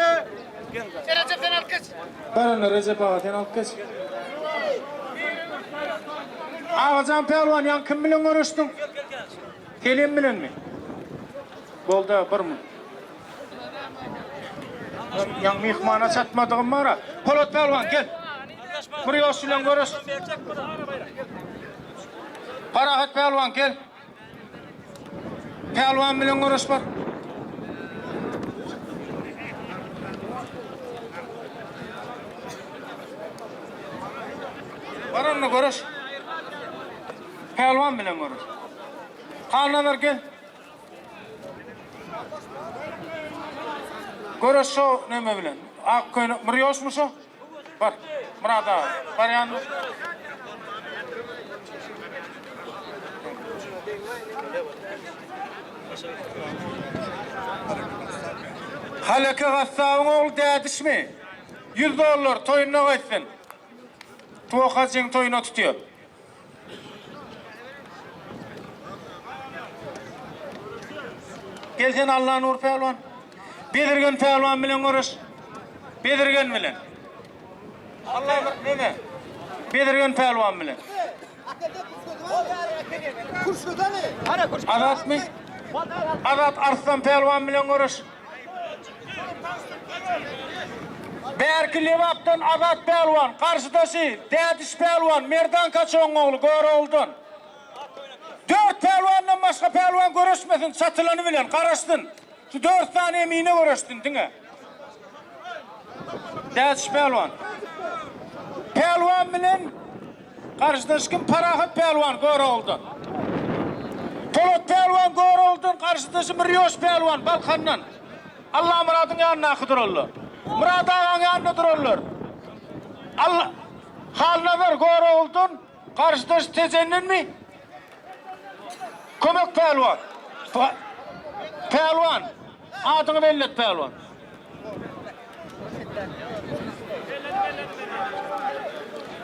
Recep sen alyp geç. Bar onda Recep aga sen alyp geç. Agajan pälwan ýaňy kim bilen göreşdiň? Selim bilenmi? Boldy bir mun. Ýaňy myhmana çatmadygym bar-a. Polat pälwan gel. Bir ýoş bilen göreş. Parahat pälwan gel. Pälwan bilen göreş bar. Bar onda göreş. Pälwan bilen göreş. Halnazar gel. Göreş şo neme bilen. Ak köýnek bir ýoşmy şo? Bar. Myrat aga. Bar ýanyna. Haleke gassabyň ogly dädişmi? 100 dollar toýunda gaýtsyn. Tuwak hajyň toýuna tutýar. Gel sen Allanur pälwan. Bezirgen pälwan bilen görüş. Bezirgen bilen. Allanur neme? Bezirgen pälwan bilen. Azatmy? Azat Arslan pälwan bilen görüş. Bärki Lebapdan Azat pälwan, garşydaşy Dädiş pälwan, Merdan Kaçogyň ogly Görogludan. Dört pälwandan başga pälwan göreşmesin, çatylany bilen garaşsyn. Şu dört sany emine göreşsin diňe. Dädiş pälwan. Pälwan bilen Garşydaş kim? Parahat pälwan Görogludan. Polat pälwan Görogludan, garşydaşy Mirýoş pälwan Balkandan. Allamyradyň ýanyndaky durarlar. Myrat agaň ýanynda durarlar. Alla Halnazar Görogludan, garşydaşy Tejendenmi? Kömek pälwan. Pälwan. Adyňy bellet pälwan.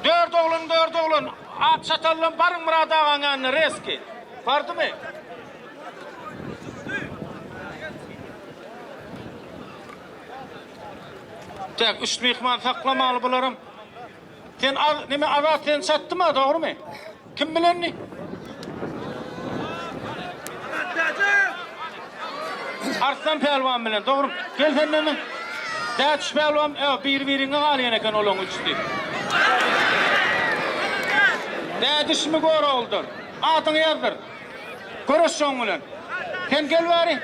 Dört oglan, dört oglan. At çatallan baryň Myrat agaň ýanyna reski. Bardymy? Tek üç myhman saklamaly bularam. Sen al, neme Azat seni çatdyma, dogrymy? Kim bilenni? Arslan pälwan bilen, dogrymy? Gel sen neme? Dädiş pälwan, e, bir-biriňe galýan eken olaň üçüsi. Dädişmi Görogludan? Adyňy ýazdyr. Göreş şoň bilen. Sen gel bäri.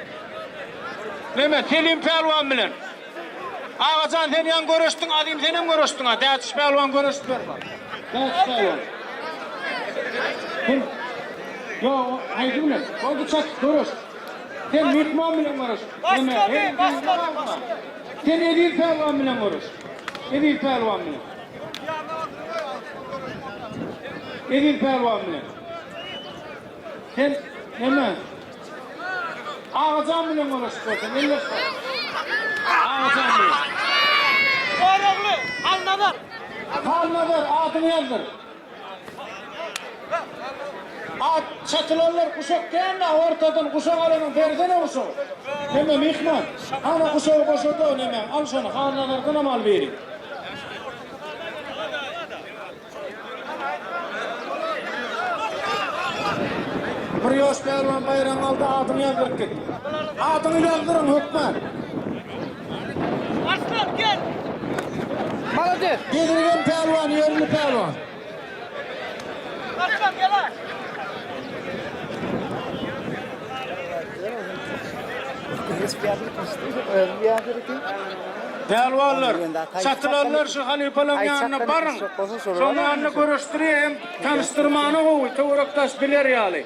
Neme, Selim pälwan bilen. Agajan sen ýaňy göreşdiň, Azim senem göreşdiň ha. Dädiş pälwan göreşip ber bak. Dädiş pälwan. Kim? Ýok, haýsy bilen? Boldy çat, göreş. Sen myhman bilen göreş. Başlady, başlady, başlady. Sen Eziz pälwan bilen göreş. Eziz pälwan bilen. Eziz pälwan bilen. Sen neme? Agajan bilen göreşip görsen, elleş bak. Agajan bilen. Gorogly, Alnazar. Halnazar adyňy ýazdyr. At çatylanlar guşak dälmi ortadan guşak alanyň bersene guşagy. Neme myhman? Hana guşagy boşat neme al şony Halnazardanam al biri. Bir ýoş pälwan baýragyňy aldy adyňy ýazdyryp git. Adyňy ýazdyryň hökman. Arslan gel. Malades. Bezirgen pälwan ýerli pälwan. Arslan gel ha. Pälwanlar, çatylanlar şu halypalaryň ýanyna baryň. Şoň ýanynda görüşdirýär hem tanyşdyrmana gowy, töwerek-daş biler ýaly.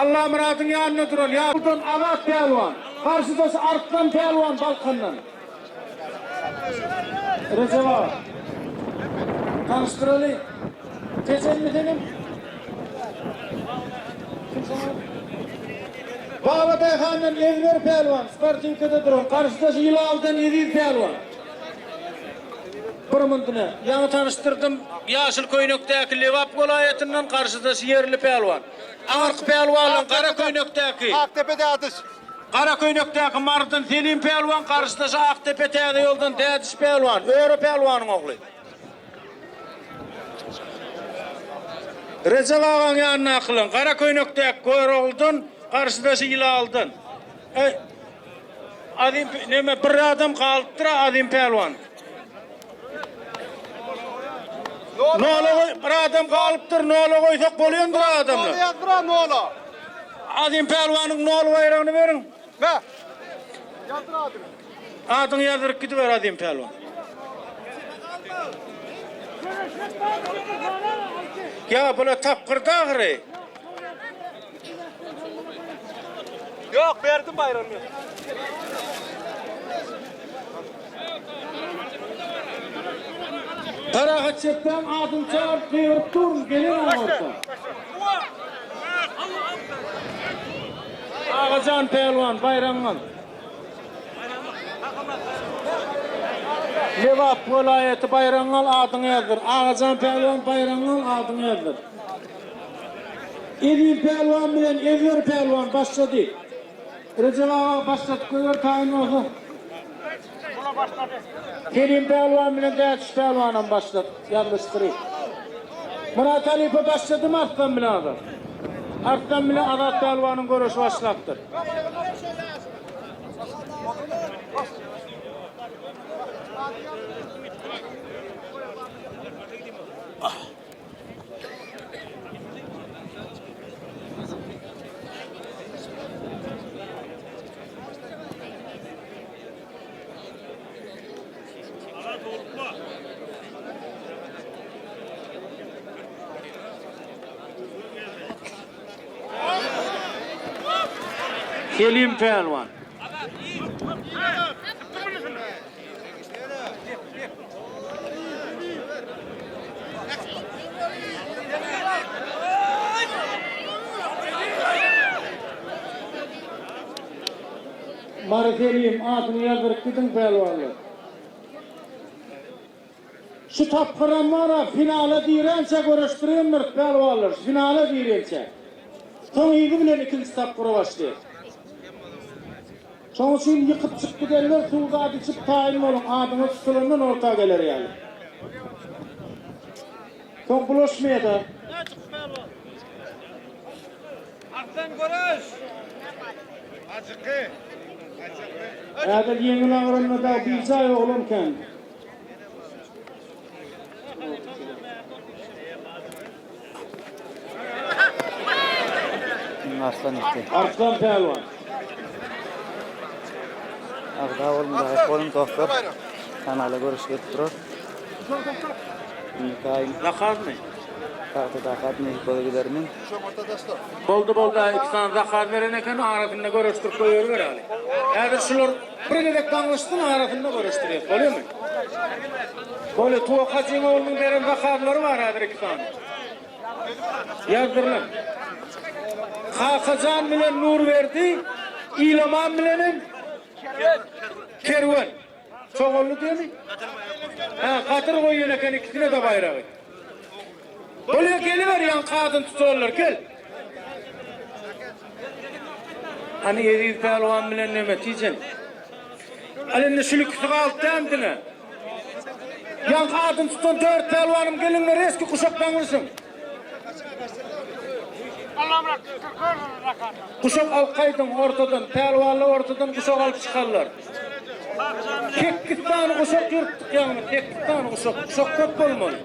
Allamyradyň ýanynda duran ýa-dan Azat pälwan, garşydaşy Arslan pälwan Balkandan. Rejep aga. Tanyşdyraly. Çeçenmi senem? Baba Daýhandan Ezber pälwan, sportiwkada duran, garşydaşy Ýylaldan Eziz pälwan. Bir mundyna. Ýaňy tanyşdyrdym, ýaşyl köýnekdäki Lebap welaýatyndan garşydaşy ýerli pälwan. Aňyrky pälwanlaryň gara köýnekdäki. Akdepe Dädiş. Gara köýnekdäki Marydan Selim pälwan, garşydaşy Akdepe täze ýoldan Dädiş pälwan, Öre pälwanyň ogly. Rejep agaň ýanyndakylaryň gara köýnekdäki Görogludan, garşydaşy Ýylaldan. Eý, Azim, neme, bir adam galypdyr-a Azim pälwan. Nola goý, bir adam galypdyr, nola goýsak bolýandyr adamlar. Nola ýazdyr-a, nola. Azim pälwanyň nol baýragyny beriň. Me. Ýazdyr adyny. Adyňy ýazdyryp gidiber Azim pälwan. Ýa bula tapgyrdy ahyry. Yok verdim bayrağını. Parahat çekmäň adyny çagyryp gygyryp durun gelen orta. Agajan pälwan baýragyňy al. Lebap welaýaty baýragyňy al adyňy ýazdyr. Agajan pälwan baýragyňy al adyňy ýazdyr. Eziz pälwan bilen Ezber pälwan başlady. Rejep aga başladyp goýber taýyn bolsa. Kerim pälwan bilen Dädiş pälwanam başlat ýazlyşdyry. Myrat halypa başladymy Arslan bilen Azat? Arslan bilen Azat pälwanyň göreşi başlapdyr. Selim pälwan. Mary Selim adyňy ýazdyryp gidiň pälwanlar. Şu tapgyram bar-a finala dirençä göreşdirendiris pälwanlar, şu finala dirençä. Soň yzy bilen ikinji tapgyra başlaýas. Şoň üçin ýykyp çykyp gidenler suw zat içip taýyn boluň, adyňyz tutulandan orta geler ýaly. Soň bulaşmaýa-da. Arslan göreş. Acıky. Häzir ýeňil agramda dagy bijaý oglan kän. Arslan işte. Arslan pälwan. Agza boluň, laýk boluň dostlar. Kanala görüş gelip durar. Indiki aýyň Zakazmy? Tagta takat nesip bola gidermi? Boldy boldy iki sany zakaz beren eken arasynda görüşdirip goýaly beraly. Häzir şular bir gezek daňyşsyn arasynda görüşdirýäs bolýamy? Bolýa Tuwak hajyň oglunyň beren zakazlary bar häzir iki sany. Ýazdyrylan. Kakajan bilen Nurberdi, Ilaman bilenem Kerwen. Çogally diýemi? Hä, Gadyr goýan eken ikisine-de baýragy. Bolýa geliber ýaňky adyny tutanlar gel. Hany Eziz pälwan bilen neme Tijen. Al indi şul ikisi galdy dämi diňe. Ýaňky adyny tutan dört pälwanym geliňler eski guşak daňylsyn. Guşak alyp gaýdyň ortadan, pälwanlar ortadan guşak alyp çykarlar. Sekiz sany guşak ýyrtdyk ýagny sekiz sany guşak, guşak köp bolmaly.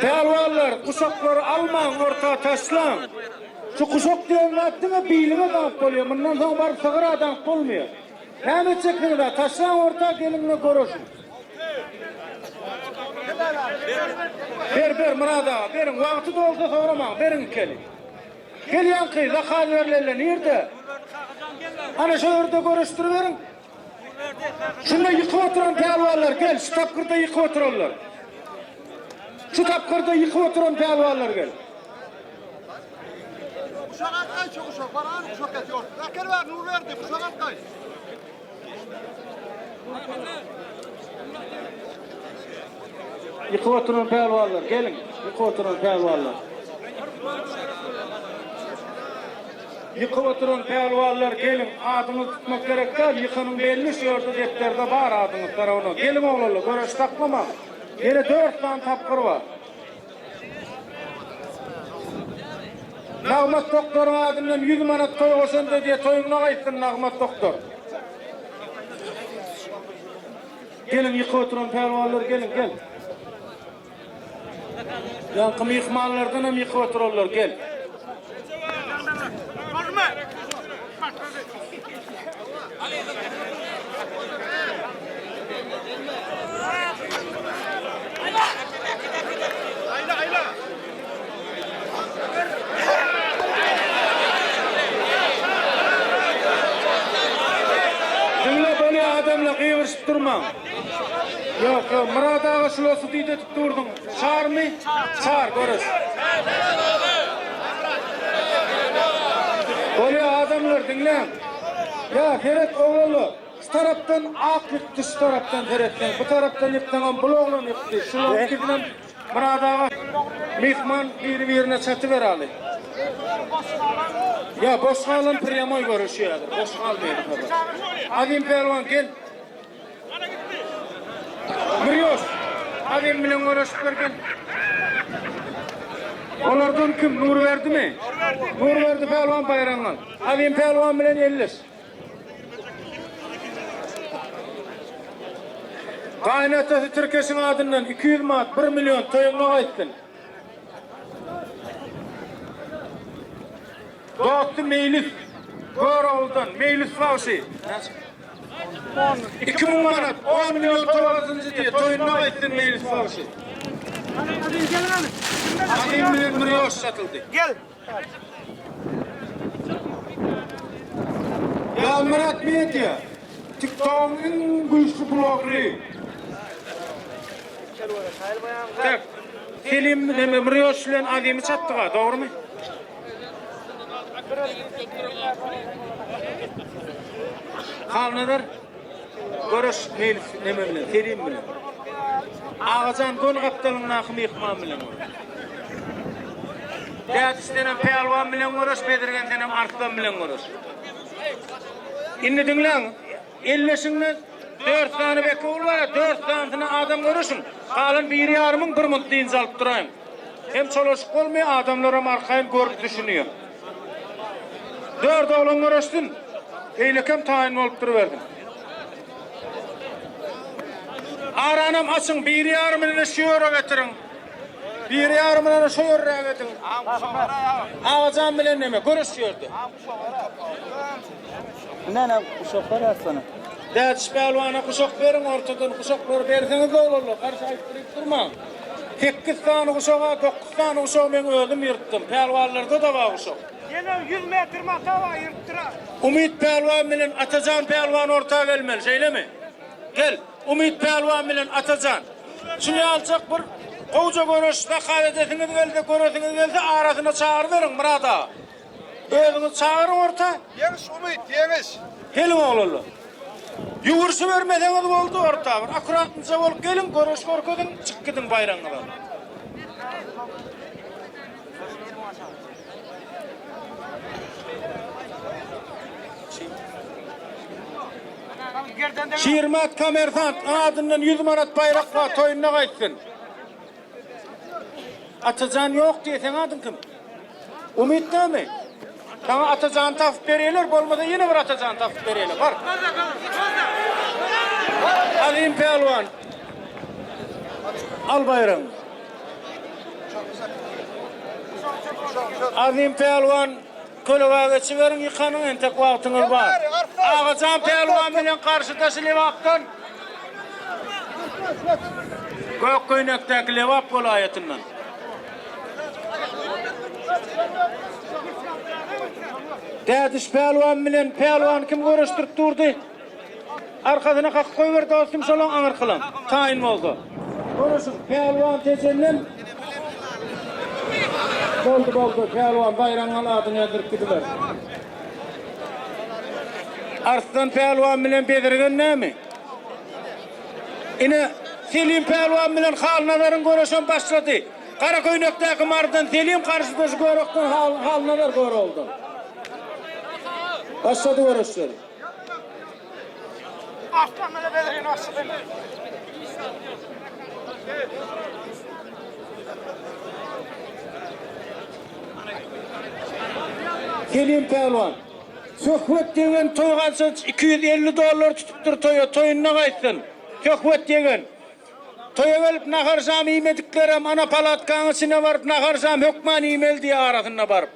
Pälwanlar guşaklary almaň orta taşlaň. Şu guşak diýen zat diňe biliňe daňyp bolýar, mundan soň baryp sygyra daňyp bolmaýar. Näme etjeksiňiz-a, taşlaň orta geliň-de göreşiň. Ber, ber, Myrat aga, beriň, wagty dolsa soramaň, beriň ikeli. Gel ýaňky, zakaz berlende nirde? Ana şo ýerde göreşdiriberiň. Şunda ýykyp oturan pälwanlar gel, şu tapgyrda ýykyp oturanlar. Şu tapgyrda ýykyp oturan pälwanlar gel. Uşak atgaý çok uşak bar an uşak ýatýor. Äkel bar nur berdi uşak atgaý. Ýykyp oturan pälwanlar geliň, ýykyp oturan pälwanlar. Ýykyp oturan pälwanlar geliň, adyňyzy tutmak gerek däl, ýykanyň belli şu ýerde depderde bar adyňyz tarabyna. Geliň oglanlar, göreş saklamaň. Ýene dört sany tapgyr bar. Nagmat doktoryň adyndan 100 manat toý goşanda diýe toýuňna gaýtsyn Nagmat doktor. Geliň ýykyp oturan pälwanlar geliň gel. Ýaňky myhmanlardan hem ýykyp oturanlar gel. Diňle bolýa adamlar gygyryşyp durmaň. Ýok ýok Myrat aga şulasy diýdetip durdyň. Çarmy? Çar görüş. Bolýa adamlar diňläň. Ýa seret oglanlar. Şu tarapdan ak ýykdy şu tarapdan seretseň. Bu tarapdan ýyksaňam bul oglan ýykdy. Şulaň ikisinem Myrat aga myhman biri birine çatyber aly. Ýa boş galan prýamoý görüşýädir. Boş galmaýar habar. Azim pälwan gel. Mürýoş, Azim bilen görüşip bir gel. Olardan kim? Nurberdimi? Nurberdi pälwan baýragyňy al. Azim pälwan bilen elleş. Gaýynatasy Tirkeşiň adyndan 200 manat, 1 million toýuňa gaýtsyn. Dosty Meýlis Görogludan, Meýlis bagşy. 2000 manat, 10 million toýlasynjy diýe, toýunda gaýtsyn Meýlis bagşy. Azim bilen Mürýoş satyldy. Gel. Ýazmyrat Media, TikTogyň iň güýçli blogeri. Tak. Selim neme Mürýoş bilen Azimi çatdyga, dogrymy? Halnazar göreş Meýlis neme bilen, Selim bilen. Agajan göni gapdalyňdaky myhman bilen göreş. Dädiş senem Pälwan bilen göreş, Bezirgen senem Arslan bilen göreş. Indi diňläň, elleşiňde dört sany beki bar, dört sanysyny adam göreşiň. Galan biri ýarymyň bir munt dynç alyp duraýyň. Hem çolaşyk bolmaýar, adamlaram arkaýyn görüp düşünýär. Dört oglan göreşsin, beýlekem taýyn bolup durubersin. Aranam açyň, biri ýarymyny şu ýere getiriň. Bir ýarymyny şo ýerräk ediň. Agajan bilen neme, göreş şu ýerde. Näne guşak ber Arslana. Dädiş pälwana guşak beriň ortadan guşaklary berseňiz oglanlar garşy aýtdyryp durmaň. Sekiz sany guşaga dokuz sany guşagy meň özüm ýyrtdym. Pälwanlarda-da bar guşak. Ýene 100 metr mata bar ýyrtdyra. Umyt pälwan bilen Atajan pälwan orta gelmeli, şeýlemi? Gel, Umyt pälwan bilen Atajan. Şuny aljak bir gowja göreş zakaz edesiňiz gelse, göresiňiz gelse arasyna çagyryberiň Myrat aga. Özüňiz çagyryň orta. Ýeňiş Umyt, ýeňiş. Geliň oglanlar. Ýüwürşibermeseňiz boldy orta. Bir akkuratnyja bolup geliň, göreş görkeziň, çyk gidiň baýragyňyza. Şirmät kommersant adyndan 100 manat baýrak bar, toýunda gaýtsyn. Atajan ýok diýe, seň adyň kim? Umyt dämi? Saňa Atajany tapyp berýärler, bolmasa ýene bir Atajany tapyp berýärler. Bar. Azim pälwan. Al baýragyňy. Azim pälwan kölegä geçiberiň, ýykanyň entek wagtyňyz bar. Agajan pälwan bilen garşydaşy Lebapdan. Gök köýnekdäki Lebap welaýatyndan. Dädiş pälwan bilen pälwany kim göreşdirip durdy? Arkasyna kakyp goýber dostum şolaň aňyrkylaň. Taýyn bolsa. Göreşiň pälwan Tejenden. Boldy boldy pälwan baýragyňy al adyňy ýazdyryp gidiber. Arslan pälwan bilen Bezirgen näme? Ine Selim pälwan bilen Halnazaryň göreşem başlady. Gara köýnekdäki Marydan Selim garşydaşy Görekden Halnazar Görogludan. Başlady göreşleri. Arslan bilen Bezirgen başlady. Selim pälwan. Söhbet ýegen toý galsa 250 dollar tutupdyr toýa, toýunda gaýtsyn. Söhbet ýegen. Toýa gelip nahar-şam iýmediklerem ana palatkaň içine baryp nahar-şam hökman iýmeli diýýär arasynda baryp.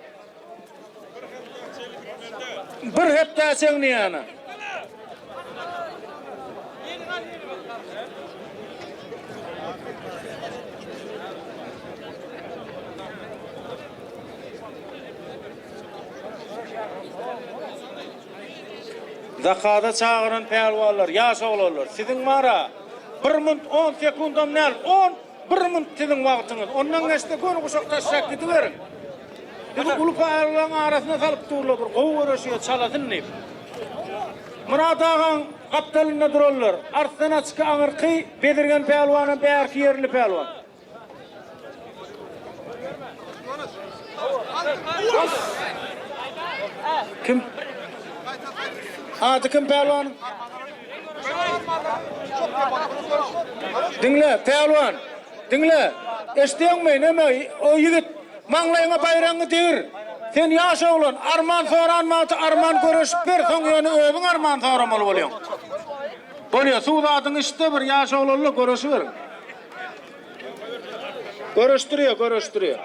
Bir hepdä çenli ýana. Zakada çagyran pälwanlar, ýaş oglanlar, siziň bar-a, bir munt on sekundam däl, on bir munt siziň wagtyňyz. Ondan geçse göni guşak taşlap gidiberiň. Bizi uly pälwanlaryň arasyna salyp durlar, bir gowy göreşýär, çalasyn diýip. Myrat agaň gapdalynda duranlar, Arslan açyky aňyrky, Bezirgen pälwanam bärki ýerli pälwan. Kim? Ady kim pälwanyň? Diňle, pälwan. Diňle. Eşidýäňmi, neme, o ýigit maňlaýyňa baýragyňy degir. Sen ýaş oglan, arman soran wagty arman göreşip ber, soň ýöne özüň arman soramaly bolýaň. Bolýa, suw zadyňy içde bir ýaş oglanla göreşiberiň. Göreşdiriýär, göreşdiriýär.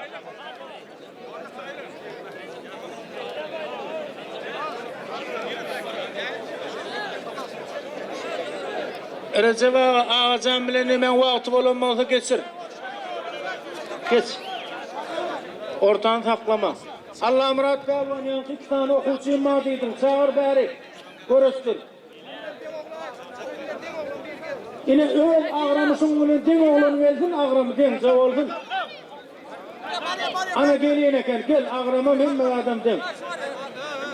Rejep aga, Agajan bilen nemäň wagty bolan bolsa geçir. Geç. Ortany saklama. Allamyrat pälwan ýaňky iki sany okuwçym bar diýdiň, çagyr bäri. Göreşdir. Ine öz agramy şuň bilen deň oglan gelsin agramy deňje bolsun. Ana gelýän eken gel agramam hemme adam deň.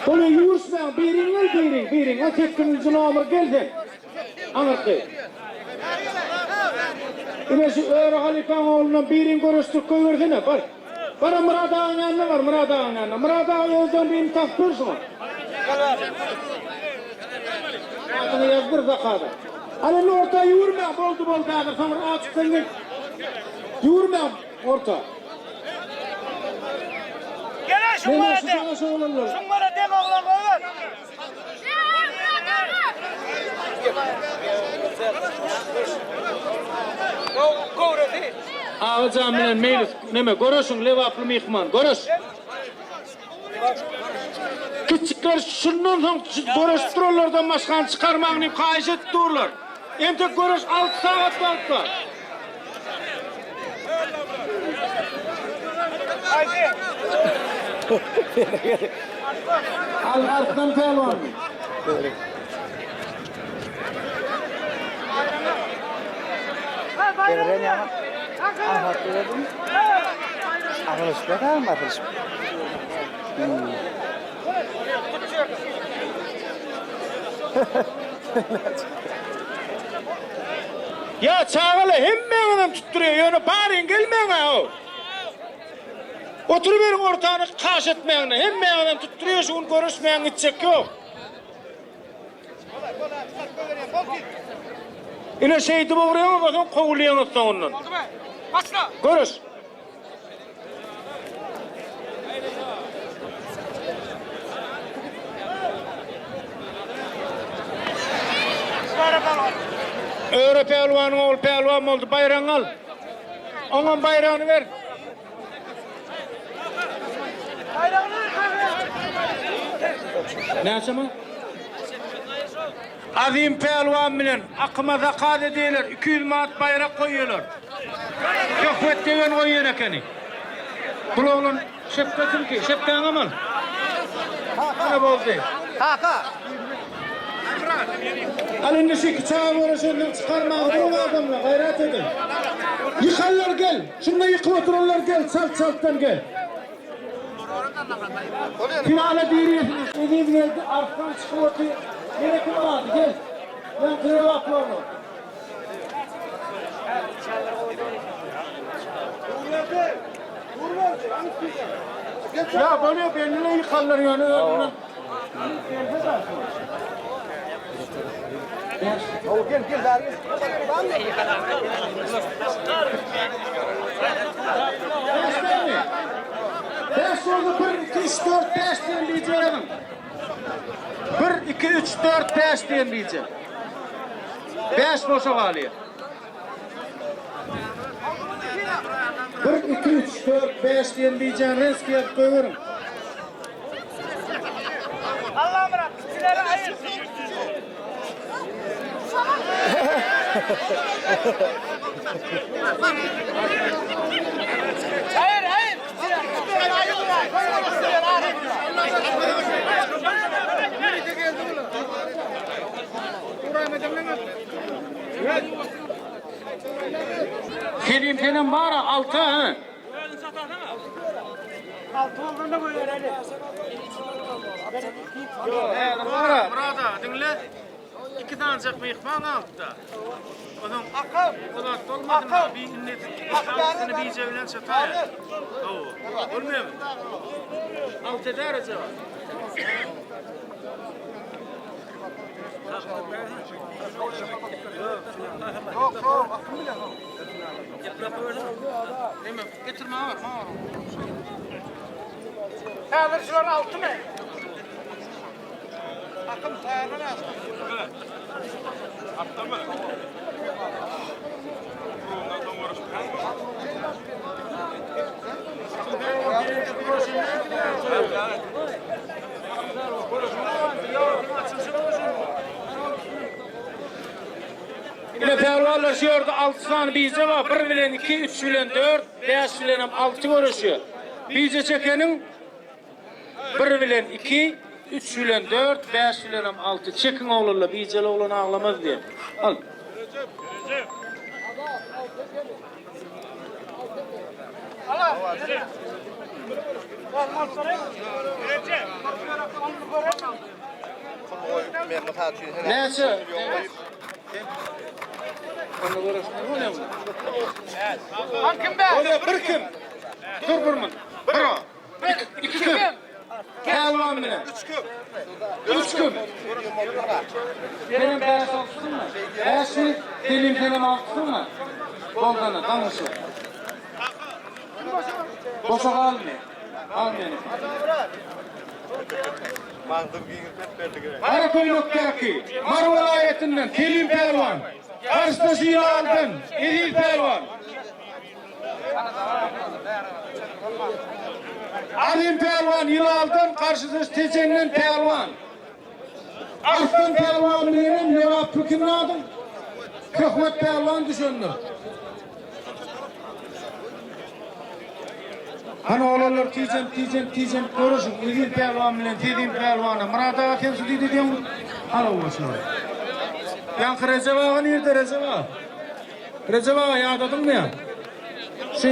Bolýa ýüwürşmäň biriň gel biriň biriň o sekizinji nomer gel sen. Aňyrky. Ine şu Öre halypaň oglundan biriň göreşdirip goýbersene bar. Bara Myrat agaň ýanyna bar, Myrat agaň ýanyna. Myrat aga özden birini tapyp ber şuňa. Adyňy ýazdyr zakada. Al indi orta ýüwürmäň, boldy boldy häzir soňra açykdan gel. Ýüwürmäň orta. Gel şuň Mene bara şu deň. sana şu oglanlar. Şuň bara deň oglan goýber. Göwresi. Agajan bilen Meýlis neme göreşiň lebaply myhman göreş. Kiçikler şundan soň göreşip duranlardan başgany çykarmaň diýip haýyş edip durlar. Entek göreş 6 sagat wagt bar. Al Arslan Pälwanmy? Berlen ýaňy aňsat berdim. Asylyşyp ýatam asylyşyp. Hmm. Ýa çagalar hemmäňizem tutdurýar, ýöne baryň gelmäň-ä how. Oturyberiň ortany kaş etmäňde, hemmäňizem tutdurýar şu gün görüşmäň gitjek ýok. Ine şeýdip ugraýaňyz soň kowulýaňyz soňundan. Başla. Görüş. Öre pälwanyň ogly pälwan boldy, baýragyňy al. Oňam baýragyny ber. Näçe man? Azim pälwan bilen Akyma zakaz edýärler, 200 manat baýrak goýýarlar. Söhbet degen goýýan ekeni. Bul oglan şepbe kimki? Şepbäňem al. Ana boldy. Kaka. Al indi şu iki çaga göreşenden çykarmaga duruň adamlar, gaýrat ediň. Ýykanlar gel, şunda ýykyp oturanlar gel, çalt çaltdan gel. Finala girýärsiňiz. Eziz geldi, Arslan çykyp otyr. Ýene kim bardy? Gel. Ýaňky lebaply oglan. Ýa bolýar belli ýykanlar ýöne özünden. Gel gel bäri gel. Bäş boldy, bir, iki, üç, dört, bäş diýen bije ýazyň. Bir, iki, üç, dört, bäş diýen bije. Bäş boşa galýar. Bir, iki, üç, dört, bäş diýen bijäni reski ýazyp goýberiň. Allamyrat kiçileri aýyr. Aýyr aýyr Selim senem bara alta ha. Altı olduğunda goýbereli. Bara. Burada diňle. Iki tanecek myhman altta. Onuň Akam. o zat bolmadym Akam. bir indi Akam. bije bilen çatay. Hawa. Bolmaýar. Altı eder acaba. Yok yok akım bile yok. Deme, getirme var, var. Häzir şular altı mı? Akım tayarlı lazım. Ine pälwanlar şu ýerde 6 sany bije bar. 1 bilen 2, 3 bilen 4, 5 bilen hem 6 görüşýär. Bije çekeniň 1 bilen 2, 3 bilen 4, 5 bilen hem 6. Çekin oglanlar, bijeli oglan aglamaz diýe. Al. Näçe? Onu görüşmek bolýar mı? Han kim be? Bolýar bir kim? Dur bir min. Bir o. İki kim? Pälwan bilen. Üç kim? Üç kim? Benim beş olsun mu? Beş mi? Selim senem altısın mı? Boldana, danışın. Boşa galmıyor. Almıyor. Garaköýnekdäki Mary welaýatyndan Selim Pälwan, Garşydaşy Ýaldan Eziz Pälwan. Azim pälwan Ýylaldan, garşydaş Tejenden pälwan. Arslan pälwan bilenem Lebaply kim adyň? Söhbet pälwan düşendir. Hany oglanlar tijenip tijenip tijenip görüşiň Eziz pälwan bilen Sezim pälwana Myrat aga sen şu diýdi diýen halawa şular. Ýaňky Rejep aga nirde Rejep aga? Rejep aga ýadadyňmy ýa? Şu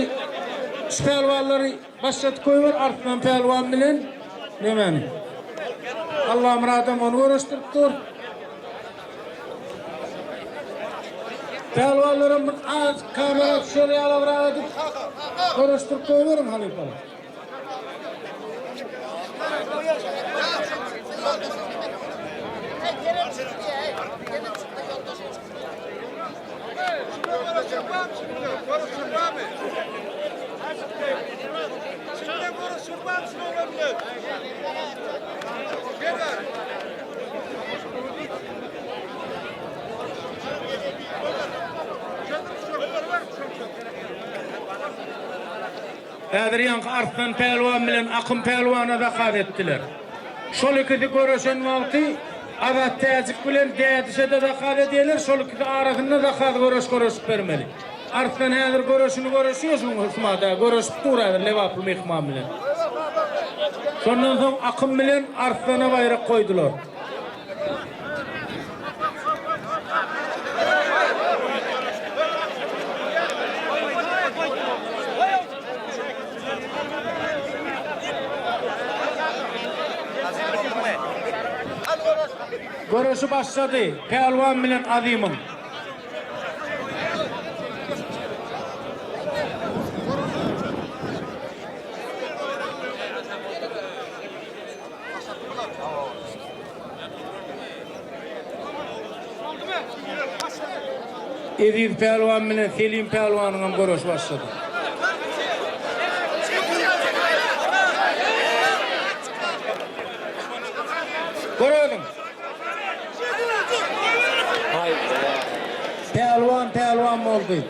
şu pälwanlary başladyp goýber Arslan pälwan bilen nemäni? Allamyradam ony görüşdirip dur. Pälwanlaram bir az kamera düşer ýalabrak edip görüşdirip goýberiň halypalar. Häzir ýaňky Arslan pälwan bilen Akym pälwana zakaz etdiler. Şol ikisi göreşen wagty Azat täjik bilen Dädişe-de zakaz edýärler, şol ikisi arasynda zakaz göreş göreşip bermeli. Arslan häzir göreşini göreşýär şuň hysmada, göreşip dur häzir lebaply myhman bilen. Şondan soň Akym bilen Arslana baýrak goýdular. Göreşi başlady Pälwan bilen Azymyň. Eziz pälwan bilen Selim pälwanyň hem göreşi başlady. Görelim. Pälwan pälwan boldy.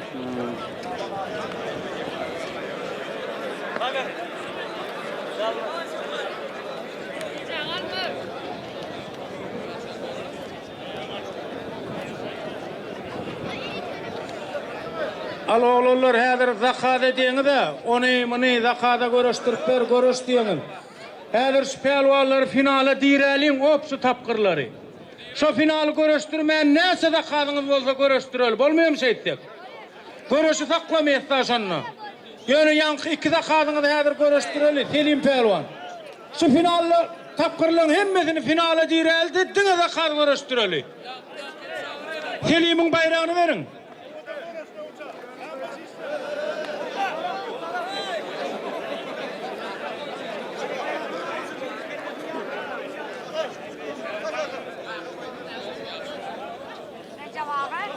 Al oglanlar häzir zakaz edýäňiz-ä, ony muny zakaza göreşdirip ber, göreş diýeňiz. Häzir şu pälwanlary finala diräliň opşy tapgyrlary. Şo finaly göreşdirmän näçe zakazyňyz bolsa göreşdireli, bolmaýamy şeýtsek? Göreşi saklamaýas-da şonda. Ýöne ýaňky iki zakazyňyzy häzir göreşdireli, Selim pälwan. Şu finalda tapgyrlaryň hemmesini finala diräldi, diňe zakaz göreşdireli. Selimiň baýragyny beriň.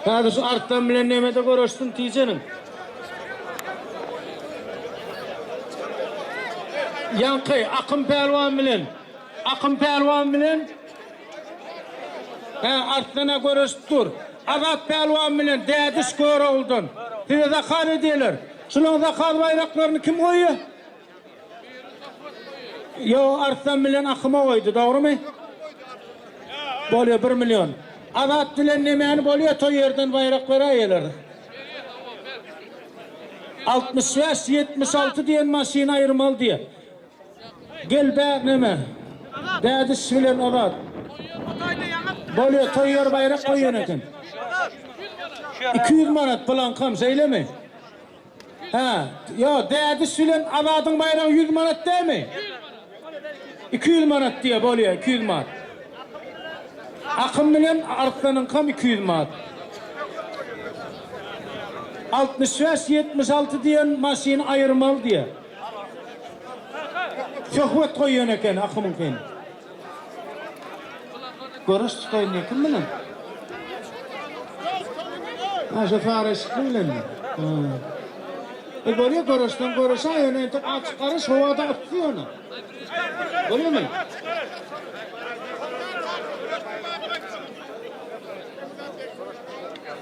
Häzir şu Arslan bilen nemede göreşsin Tijeniň. Ýaňky Akym pälwan bilen Akym pälwan bilen Hä Arslana göreşip dur. Azat pälwan bilen Dädiş Görogludan. Size zakaz edýärler. Şulaň zakaz baýraklaryny kim goýýar? Ýok, Arslan bilen Akyma goýdy, dogrumy? Bolýa, bir million. Azat bilen nemäni bolýa, toý ýerden baýrak beräýeler. 65, 76 diýen maşyny aýyrmaly diýýä. Gel bär neme? Dädiş bilen Azat. Bolýa, toý ýer baýrak goýan eken. 200 manat blankam, şeýlemi? Hä, ýo, Dädiş bilen Azadyň baýragy 100 manat dälmi? 200 manat diýýär, bolýar, 200 manat. Akym bilen Arslanyňkam 200 manat. 65, 76 diýen maşyny aýyrmaly diýýär. Söhbet goýan eken Akymyňkyny. Görüş tutaýyn diýýär, kim bilen? Ha, şu sary eşikli bilenmi? Ha. E bolýar, görüşden görüşä, ýöne entek açyk garyş, howada yssy ýöne. Bolýarmy?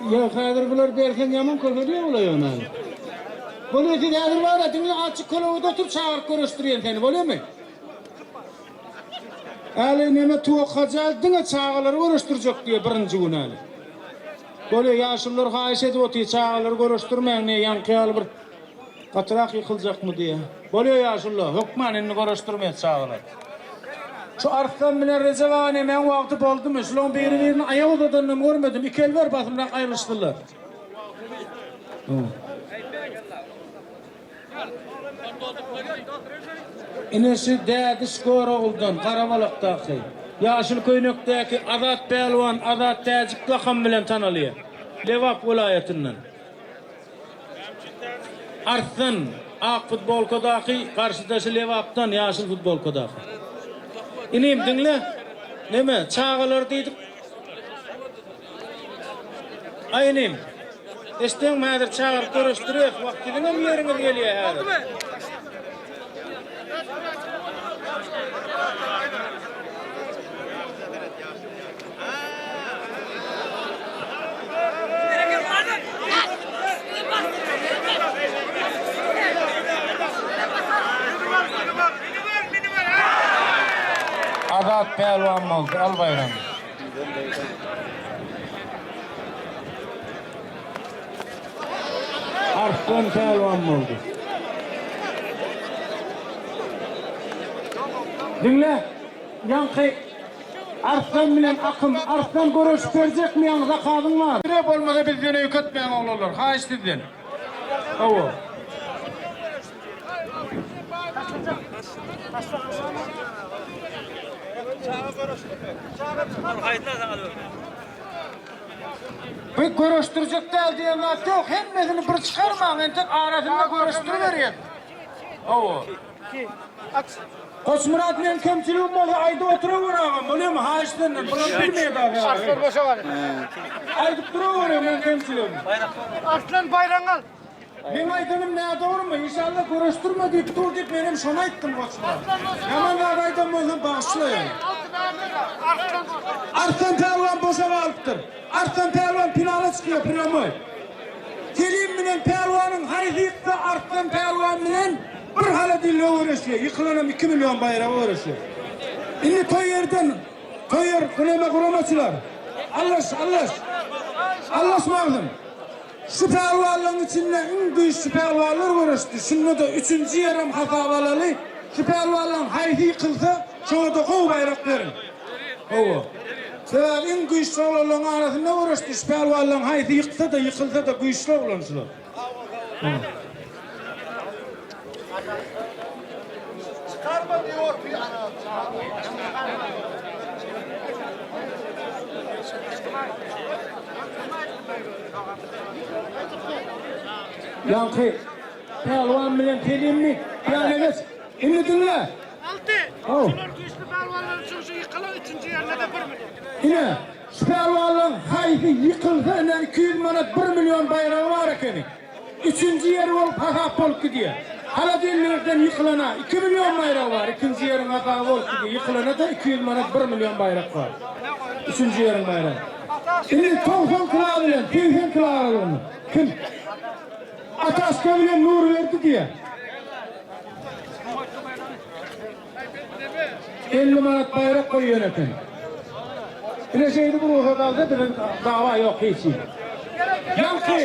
Ýok, häzir bular berseň ýaman köp edýär bular ýöne. Bolýa siz häzir bara diňle azjyk kölegede otur çagyryp görüşdirýän seni bolýamy? Äli neme Tuwak Hajy diňe çagalary görüşdirjek diýýär birinji gün äli. Bolýa ýaşulular haýyş edip otyr çagalary görüşdirmäň diýýär ýaňky ýaly bir gatyrak ýykyljakmy diýýär. Bolýa ýaşulular hökman indi görüşdirmeýäs çagalary. Şu Arslan bilen Rejep aga nemäň wagty boldumy? Şulaň biri birini aýak uzadanynam görmedim. Iki el ber basymrak aýrylyşsynlar. Ine şu Dädiş Göroguldan, Garabalakdaky, ýaşyl köýnekdäki Azat pälwan Azat Täjik lakamy bilen tanalýar. Lebap welaýatyndan. Arslan, ak futbolkadaky, garşydaşy Lebapdan, ýaşyl futbolkadaky. Inim, diňle. Neme, çagalar diýdik. Aý inim. Eşitdiňmi häzir çagyryp görüşdirýäs. Wah siziňem ýeriňiz gelýär häzir. Azat pälwan boldy, al baýragyny. Arslan pälwan boldy. Diňle, ýaňky Arslan bilen Akym, Arslan göreşip berjekmi ýaňy zakazyň bar. Bire bolmasa bizden öýketmäň oglanlar, haýyş sizden. Hawa. Bu göreşdirjek däl diýen zat ýok, hemmesini bir çykarmaň, entek arasynda göreşdiriberýäs. Hawa. Goçmyrat meň kemçiligim bolsa aýdyp oturaweri agam, bolýamy haýyş senden, bulam bilmeýär dagy. Arslan boşa galy. Aýdyp duraweri meň kemçiligimi. Arslan baýragyňy al. Meň aýdanym nädogrymy? Inşallah göreşdirme diýip dur diýip menem şony aýtdym Goçmyrat. Ýaman zat aýdan bolsam bagyşla ýöne. Arslan pälwan boşa galypdyr. Arslan pälwan finala çykýar prýamoý. Selim bilen pälwanyň haýsy ýyksa Arslan pälwan bilen bir holodilnik göreşýär. Ýykylanam 2 million baýraga göreşýär. Indi toý ýerden toý ýer gurama guramaçylar. Allaş Allaş. Allaş Magtym. Şu pälwanlaryň içinde iň güýçli pälwanlar göreşdi. Şunda-da üçünji ýerem hasaba alaly. Şu pälwanlaryň haýsy ýykylsa, şoňa-da gowy baýrak beriň. Hawa. Sebäbi iň güýçli oglanlaryň arasynda göreşdi. Şu pälwanlaryň haýsy ýyksa-da, ýykylsa-da güýçli oglan şular. Ýaňky pälwan bilen Selimmi? Ýanyna geç. Indi diňle. Alty. Haw. Şular güýçli pälwanlar üçin şu ýykylan üçünji ýerine-de bir million. Ine, şu pälwanlaryň haýsy ýykylsa ine 200 manat bir million baýragy bar ekeni. Üçünji ýeri bolup hasap bolup gidýär. Holodilnikden ýykylana iki million baýragy bar, ikinji ýeriň hasaby bolup gidýär. Ýykylana-da 200 manat bir million baýrak bar. Üçünji ýeriň baýragy. Indi 90 kilo bilen 80 kilo aralygynda. Kim? Ataşka bilen Nurberdi diýýär. 50 manat baýrak goýýan eken. Ine şeýdip rugsat alsa biziň dawa ýok hiç hili. Ýaňky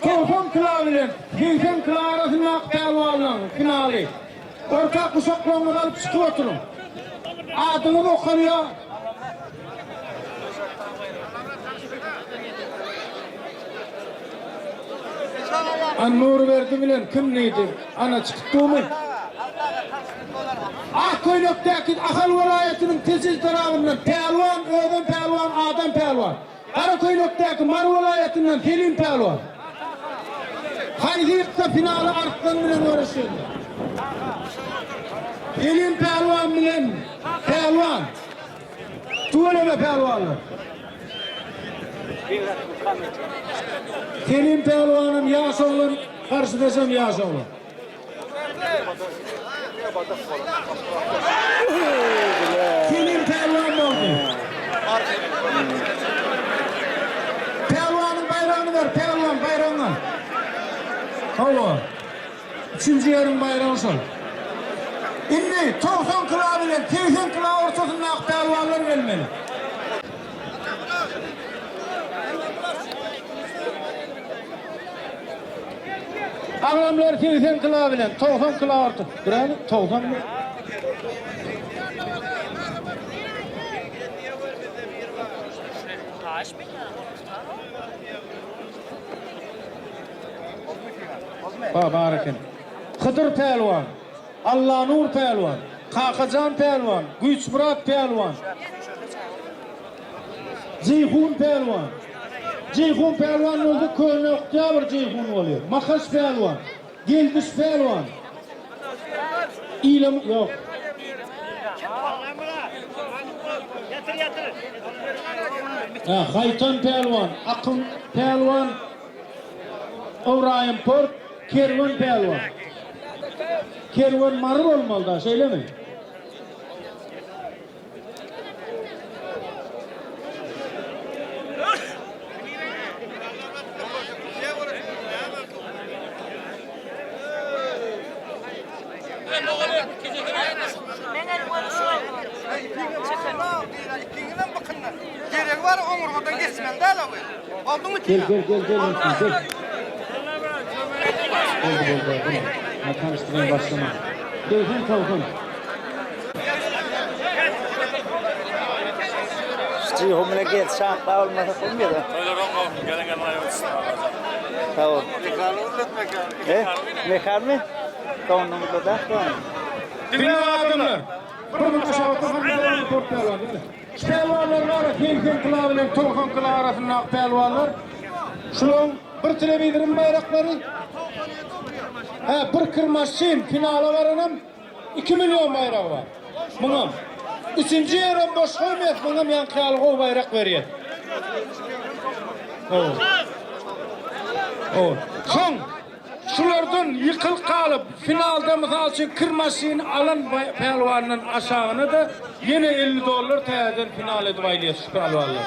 90 kilo bilen 80 kilo arasyndaky pälwanlaryň finaly. Orta guşaklaryňyzy alyp çykyp oturyň. Adyňyz okalýar. An Nurberdi bilen kim diýdi? Ana çykyp durmy? Ak köýnekdäki Ahal welaýatynyň Tejen tarabyndan Pälwan, özem Pälwan, adam Pälwan. Gara köýnekdäki Mary welaýatyndan Selim Pälwan. Haýsy ýyksa finaly Arslan bilen göreşerler. Selim Pälwan bilen Pälwan. Tüweleme pälwanlar. Selim pälwanam ýaş oglan, garşydaşam ýaş oglan. Selim pälwan boldy. Pälwanyň baýragyny ber, pälwan baýragyňy al. Hawa. Üçünji ýeriň baýragy şol. Indi 90 kilo bilen 80 kilo ortasyndaky pälwanlar gelmeli. Agramlar 80 kilo bilen 90 kilo orta. Biräli 90 mı? Ba bar eken. Hydyr pälwan, Allanur pälwan, Kakajan pälwan, Güýçmyrat pälwan, Jeýhun pälwan. Jeýhun pälwan bolsa Köne Oktýabr Jeýhun bolýar. Makaş pälwan, Geldiş pälwan. Ilem ýok. Hä, Haýtan pälwan, Akyn pälwan, Ybraýym Port, Kerwen pälwan. Kerwen Mary bolmaly-da, şeýlemi? Geregi bar oňurgadan geçmeli däl o. Oldumy Gel gel gel gel gel. Boldy boldy. Tamam. Ha, tanıştırayım başlama. Gelsin tavukun. Ceyhun bilen gel şankla olmasa bolmaýar. Gelen gelen aýak Sag bol. E, mekanmy? Soňunda da soň. Diňle adamlar. Bir gün aşağı bakan bir pälwan. Şu pälwanlar bar, 80 kilo bilen 90 kilo arasyndaky pälwanlar. Şularyň bir telewizoryň baýraklary. He, bir kırmaşin finala baranam 2 milyon bayrağı var. Muňam. Üçünji ýerem boş goýmaýas, muňam ýaňky ýaly gowy baýrak berýär. O. O. Soň şulardan ýykylyp galyp, finalda mysal üçin kir maşyny alan pälwandan aşagyna da ýene 50 dollar täzeden final edip aýlaýar şu pälwanlar.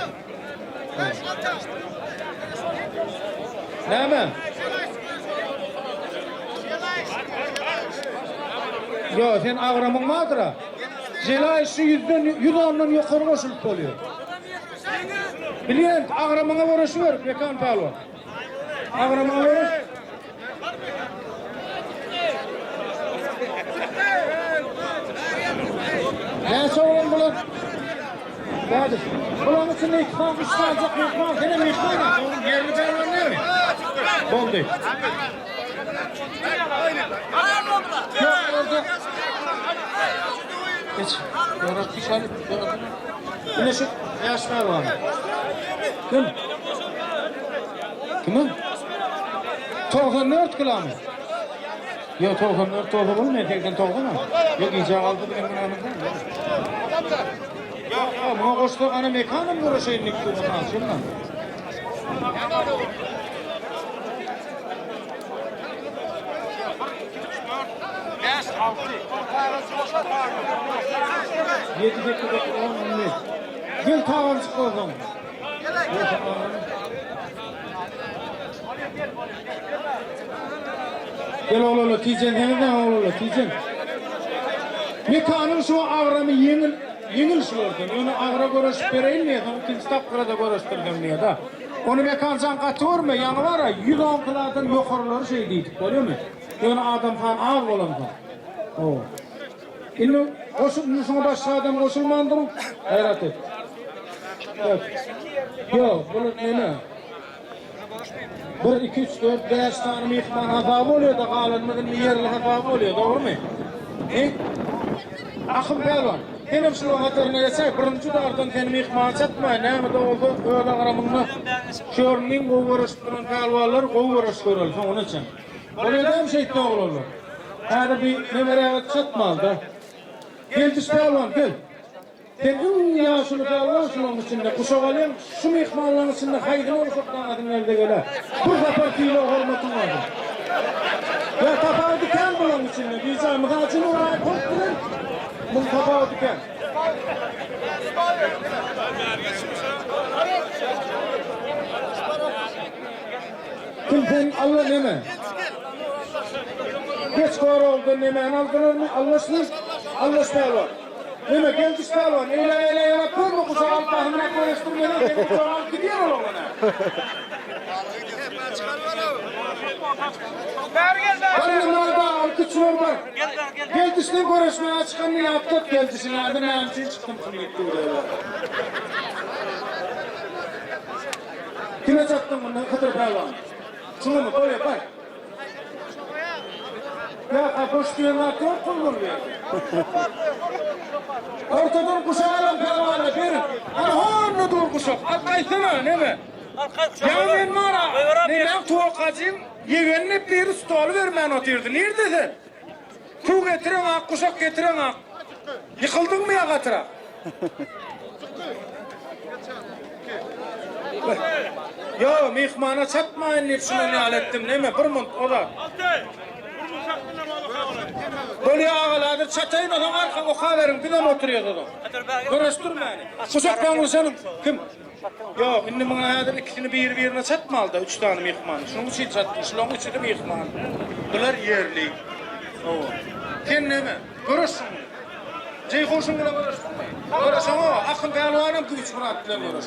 Näme? Yo, sen agramyň bardyr ha. Jelaý şu ýüzden, 110-dan ýokary goşulyp bolýar. Bilýän, agramyňa görüşi ber, Mekan pälwan. Agramyňa görüş. Näçe bolan bular? Nädir? Bularyň içinde iki sany, üç sany mehman, senem mehman ha. Yerli pälwan näme? Boldy. Yok orada. Geç. Yorak bir şöyle. Yine şu yaş pälwan. Kim? Kimi? 94 kilo mu? Yok 94 olsa olmuyor. 89 mu? Yok iyice aldı bilen günahımız var. Yok yok buna koştuk ana mekanım bu şeyin şundan. Yedi, sekiz, dokuz, on, on bir. Gel tavan çık o zaman. Gel oğul tijen sen de oğul tijen. Mekanın şu agramy ýeňil ýeňil şulardan. Ony agra görüşüp bereýin diýe, soň ikinji tapgyra da görüşdirdim diýe da. Ony mekanjan gaty görme, ýaňy bar 110 kilodan ýokarylary şey diýdik, bolýarmy? Ýöne adam han az bolansoň. O. Indi goşup şuňa başga adam goşulmandyr. Gaýrat et. Yok. Yok, bunu neme? 1, 2, 3, 4, 5 tane mihman hasaby bolýar da galanymyzyň ýerli hasaby bolýar, dogrumy? E? Ahym pälwan, senem şunuň hataryna geçäý, birinji dardan seni mihman çatmaý, näme de bolsa öz agramyňda şu ýeriniň gowy görüşip duran pälwanlar gowy görüş göreli soňuna çen. Bolýar şeýtde oglanlar. Häzir bir nemeräge çatmaly da. Geldiş pälwan, gel. Sen iň ýaşuly pälwan şunuň içinde guşak alýaň, şu mihmanlaryň içinde haýsyny guşak daňadyň elde gele. Bir sapar kilo hormatyň bardyr. Ya tapawudy kän bularyň içinde. Bijan, mysal üçin oraý kort bilen muň tapawudy kän. Kim sen Allah neme? Geç Görogludan nemäni aldylarmy? Allaşmy? Allaş pälwan. Neme, Geldiş pälwan, eýle-beýle ýalap görme, guşak alyp basymrak göreşdirmeli, seni guşak alyp gidýär ol oglan-a. Bar Murad aga, alyp git şulary bar. Geldişden göreşmäge çykanyny ýatlat, Geldişiň ady näme üçin çykdym kim diýip dur diýýär. Kime çatdyň munda Hydyr pälwan? Şuňamy? Bolýar, bar. Ýa-ha boş diýen zat ýok bolmaly bu ýerde. Ortadan guşak alan pälwana beriň. Ana honda dur guşak. Alyp gaýtsana, neme? Ýa men bar-a, nemäň towakgajyň ýegenini biri stoly bermän otyrdy. Nirde sen? Suw getireňak, guşak getireňak. Ýykyldyňmy ýa gatyrak? Ýo, myhmana çatmaýyn diýip şunuň ýaly etdim. Neme, bir munt, o zat. Bolýa agaladyr, çataýyn ozaň arka okaberiň, bizem oturýas ozaň. Göreşdirmäni. Guşak ýalňyşanyň kim? Ýok, indi muňa häzir ikisini biri-birine çatmaly-da, üç sany myhmany. Şunuň üçin çatdym. Şularyň üçüsi myhman. Bular ýerli. Hawa. Sen näme? Göreş şuň bilen. Jeýhun şuň bilen göreşdiňmi? Göreşeňok. Akyn pälwanam Güýçmyrat bilen göreş.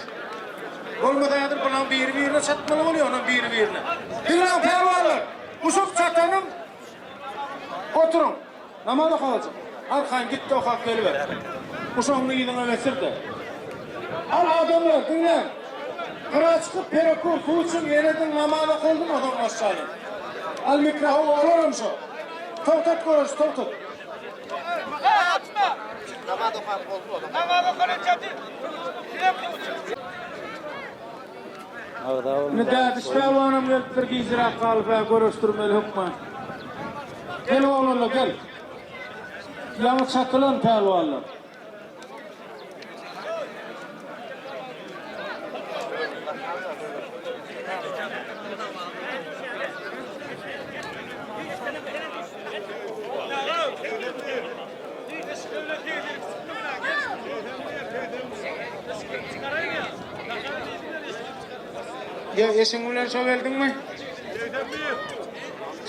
Bolmasa häzir bulaň biri-birine çatmaly bolýar, onuň biri-birine. Diňläň pälwanlar! Guşak çatanyň Oturyň. Namaz okaljak. Arkaýyn git-de okap geliber. Guşagyňy yzyňa geçir-de. Al adamlar, diňläň. Gyra çykyp perekur suw içiň, ýene-de namaz okaldym, onsoň başlaýyn. Al mikrofon olaram şo. Togtat göreşi, togtat. Namaz okap boldy olam. Namaz okalynca sizem suw içiň. Agza boluň. Indi Dädiş pälwanam gelipdir gijiräk galyp-ä göreşdirmeli hökman. Gel oglanlar gel. Ýaňy çatylan pälwanlar. Ýa eşiň bilen şo geldiňmi?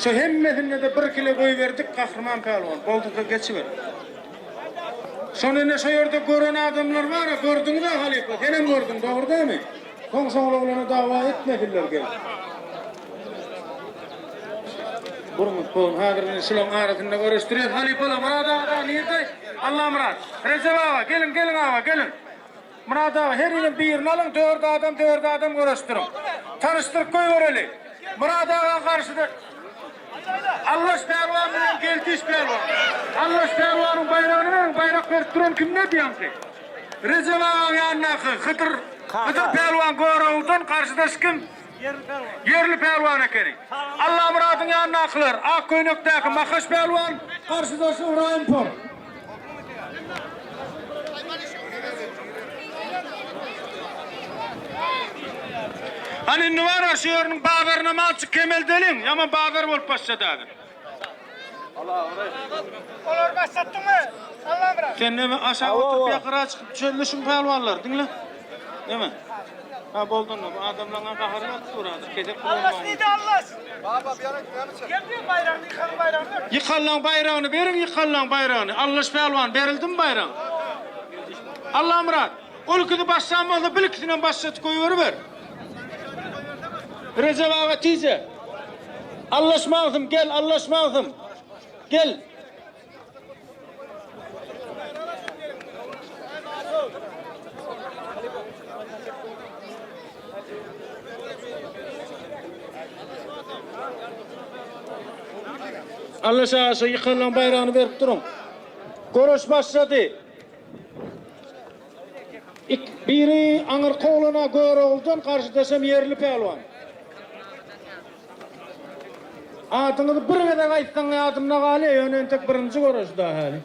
Şo hemmesinde-de bir kile goýberdik Gahryman pälwan. Boldy-da geçiber. Şony ine şo ýerde gören adamlar bar-a, gördüňiz-ä halypa, senem gördüň, dogry dälmi? Soň şoňla oglana dawa etmesinler gelip. Burmut bolun, häzir ine şulaň arasynda göreşdirýäs halypalar. Myrat aga dagy nirde? Allamyrat, Rejep aga, geliň, geliň aga, geliň. Myrat aga, her ýylyň birini alyň, dört adam, dört adam göreşdiriň. Tanyşdyryp goýbereli. Myrat aga garşyda Allaş pälwan bilen Geldiş pälwan. Allaş pälwanyň baýragyny beriň, baýrak berip duran kimde diýaňky? Rejep agaň ýanyndaky Hydyr, Hydyr pälwan Görogludan garşydaş kim? Ýerli pälwan ekeni. Allamyradyň ýanyndakylar, ak köýnekdäki Mahaş pälwan, garşydaşy Ybraýym por. Hany indi bar-a şu ýeriniň bazaryna malçyk kemeldeliň, ýaman bazar bolup başlady häzir. Olary başlatdyňmy, Allamyrat? Sen neme aşak oturyp ýa gyra çykyp çözlüşiň pälwanlar, diňle. Neme? Ha boldy onda, bu adamlaryň gahary gelip dur häzir, kesek bilen. Allaş diýdi, Allaş. Baba bir ýere näme çek? Gel diýen baýragyny, ýykalyň baýragyny ber. Ýykalyň baýragyny beriň, ýykalyň baýragyny. Allaş pälwan berildimi baýrak? Allamyrat, ol ikisi başlan bolsa bil ikisinem başlatyp goýberiber. Rejep aga tije. Allaş Magtym gel, Allaş Magtym. Gel. Allaş aga şu ýykylan baýragyny berip duruň. Göreş başlady. Ik, biri aňyrky oglana Görogludan garşydaşam ýerli pälwan. Adyňyzy bir gezek aýtsaň ýadymda galýar, ýöne entek birinji göreş da häli.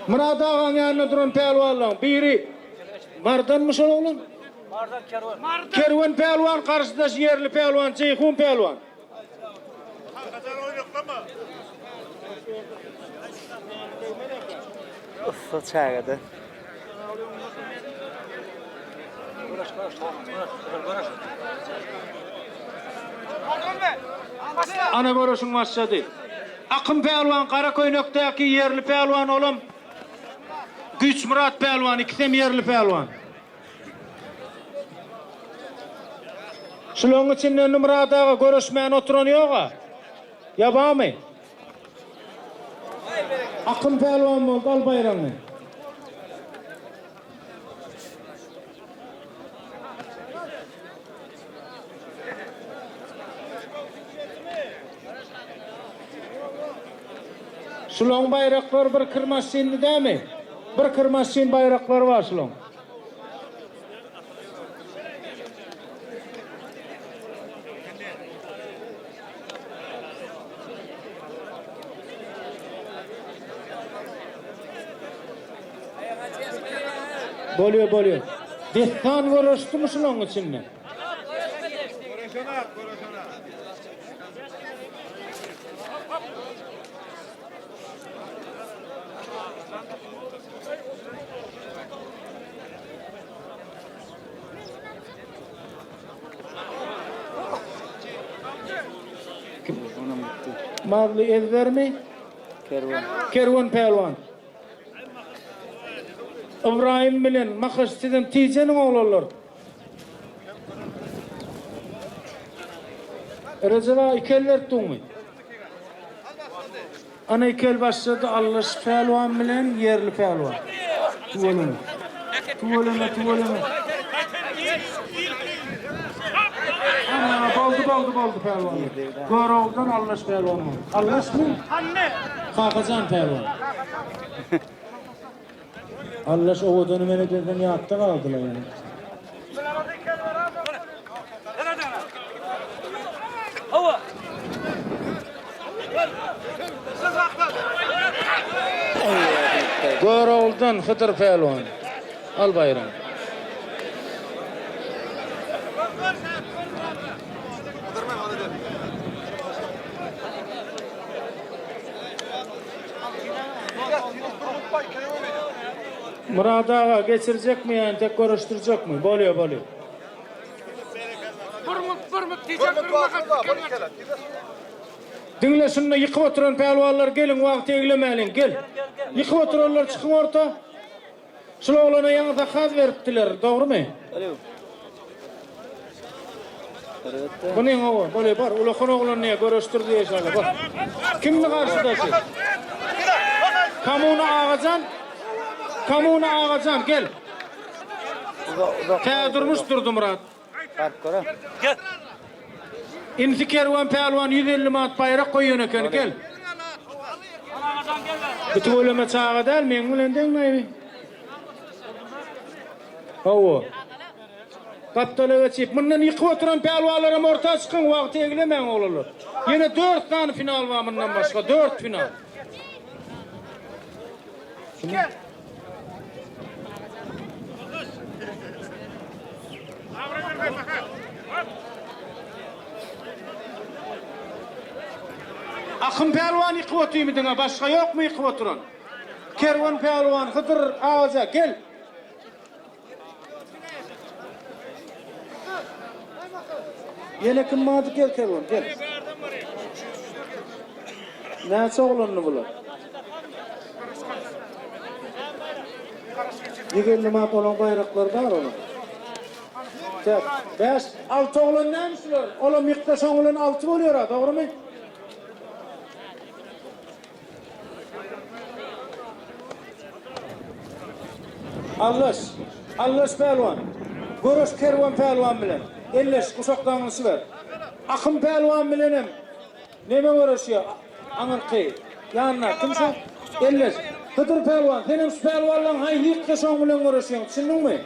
Myrat agaň ýanynda duran pälwanlaryň biri Mardanmy şol oglan? Mardan Kerwen. Kerwen pälwan garşydaşy ýerli pälwan Jeýhun pälwan. Yssy çägede. Ana göreşiň başlady. Akym pälwan gara köýnekdäki ýerli pälwan olam Güýçmyrat pälwan ikisem ýerli pälwan. Şularyň içinde indi Myrat aga göreşmän oturan ýoga. Ýa barmy? Akym pälwan boldy al baýragyňy. Şulaň baýraklary bir kir maşyndy dämi? Bir kir maşyn baýraklary bar şulaň. Bolýar, bolýar. Dessan göreşdimi şulaň içinde? Göreşenak, göreşenak. Kim? Onam gitdi. Mazly ezbermi? Kerwen. Kerwen pälwan. Ybraýym bilen Makyş sizem tijeniň oglanlar. Rejep aga iki el beripdiňmi? Ana iki el başlady Allaş pälwan bilen ýerli pälwan. Tüweleme. Tüweleme, tüweleme. Ana boldy, boldy, boldy pälwan. Görogludan Allaş pälwan boldy. Allaşmy? Kakajan pälwan. Allaş owadany men edenden ýatda galdylar ýa. Görogludan Hydyr pälwan. Al baýragyny. Myrat aga geçirjekmi ýa entek görüşdirjekmi? Bolýa bolýa. Diňle şunda ýykyp oturan pälwanlar geliň wagty eglemäliň gel. Ýykyp oturanlar çykyň orta. Şul oglana ýaňy zakaz beripdiler dogrymy? Bunyň owa bolýa bar ulakan oglan diýä göreşdir diýä şala bar. Kimdi garşydaşy? Komuna Agajan Komuna Agajan gel. Tä durmuş Durdymyrat. Baryp göre. Gel. Inisi Kerwen pälwan 150 manat baýrak goýan eken gel. Bu tüweleme çaga däl meň bilen deň naýby. Hawa. Gapdala geçip, mundan ýykyp oturan pälwanlaram orta çykyň, wagty eglemäň oglanlar. Ýene dört sany final bar mundan başga, dört final. Akym pälwan ýykyp otyrmy diňe, başga ýokmy ýykyp oturan? Kerwen pälwan, Hydyr agaja, gel. Ýene kim bardy gel Kerwen gel. Näçe oglandy bular? 150 manat olan baýraklary bar onuň. Tek, 5, 6 oglan näme şular? Olam ýyksa şoň bilen 6 bolýar ha, dogrymy? Allaş, Allaş pälwan, göreş Kerwen pälwan bilen, elleş, guşakdaňyşyber. Akym pälwan bilenem neme göreşýär, aňyrky, ýanyna, kim şo? Elleş. Hydyr pälwan, senem şu pälwanlaň haýsy ýyksa şoň bilen göreşýäň, düşündiňmi?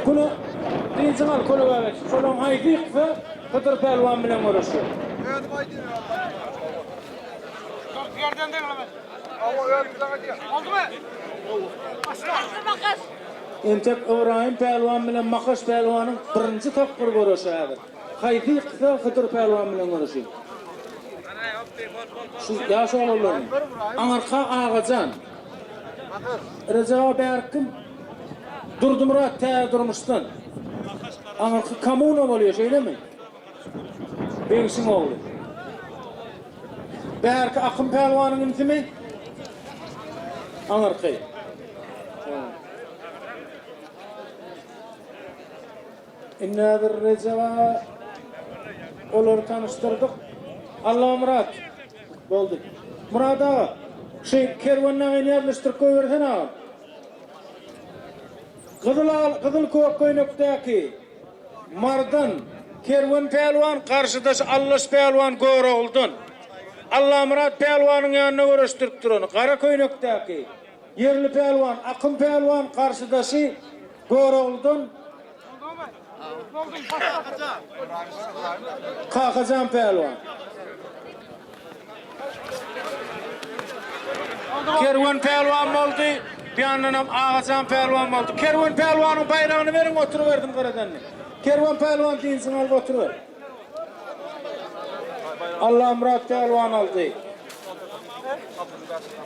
Güne dynjyň al, kölegä geç. Şolaň haýsy ýyksa, Hydyr pälwan bilen göreşýär. Özüm aýdýan. Yerden deňleme. Hawa, özüm saňa diýýän. Oldumy? Entek Ybraýym pälwan bilen Makaş pälwanyň birinji tapgyr göreşi häzir. Haýsy ýyksa, Hydyr pälwan bilen göreşýär. Şu ýaş oglanlaryň. Aňyrka Agajan. Rejep aga bärik kim? Durdymyrat täze durmuşdan. Aňyrky kommuna bolýar şeýlemi? Begşiň ogly. Bärki Akym pälwanyň inisimi? Aňyrky. Indi häzir Rejep aga olary tanyşdyrdyk. Allamyrat. Boldy. Myrat aga, şu Kerwen dagyny ýerleşdirip goýbersene agam. Gyzyl al, gyzyl kök köýnekdäki Mardan Kerwen pälwan garşydaşy Allaş pälwan Görogludan. Allamyrat pälwanyň ýanynda göreşdirip durany gara köýnekdäki ýerli pälwan Akym pälwan garşydaşy Görogludan Kakajan pälwan. Kerwen pälwan boldy, bir ýandanam Agajan pälwan boldy. Kerwen pälwanyň baýragyny beriň, oturybersin gyradan. Kerwen pälwan dynjyňy alyp oturyber. Allamyrat pälwan aldy.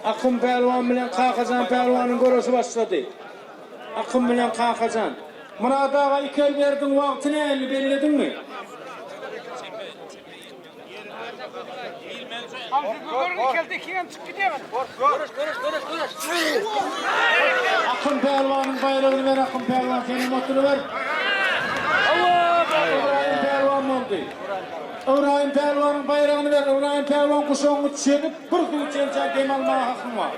Akym pälwan bilen Kakajan pälwanyň göreşi başlady. Akym bilen Kakajan. Myrat aga iki el berdiň wagty nähili bellediňmi? Akym pälwanyň baýragyny ber Akym pälwan senem oturyber. Ybraýym pälwan boldy. Ybraýym pälwanyň baýragyny ber Ybraýym pälwan guşagyňy çekip bir suw içençä dem almaga hakyň bar.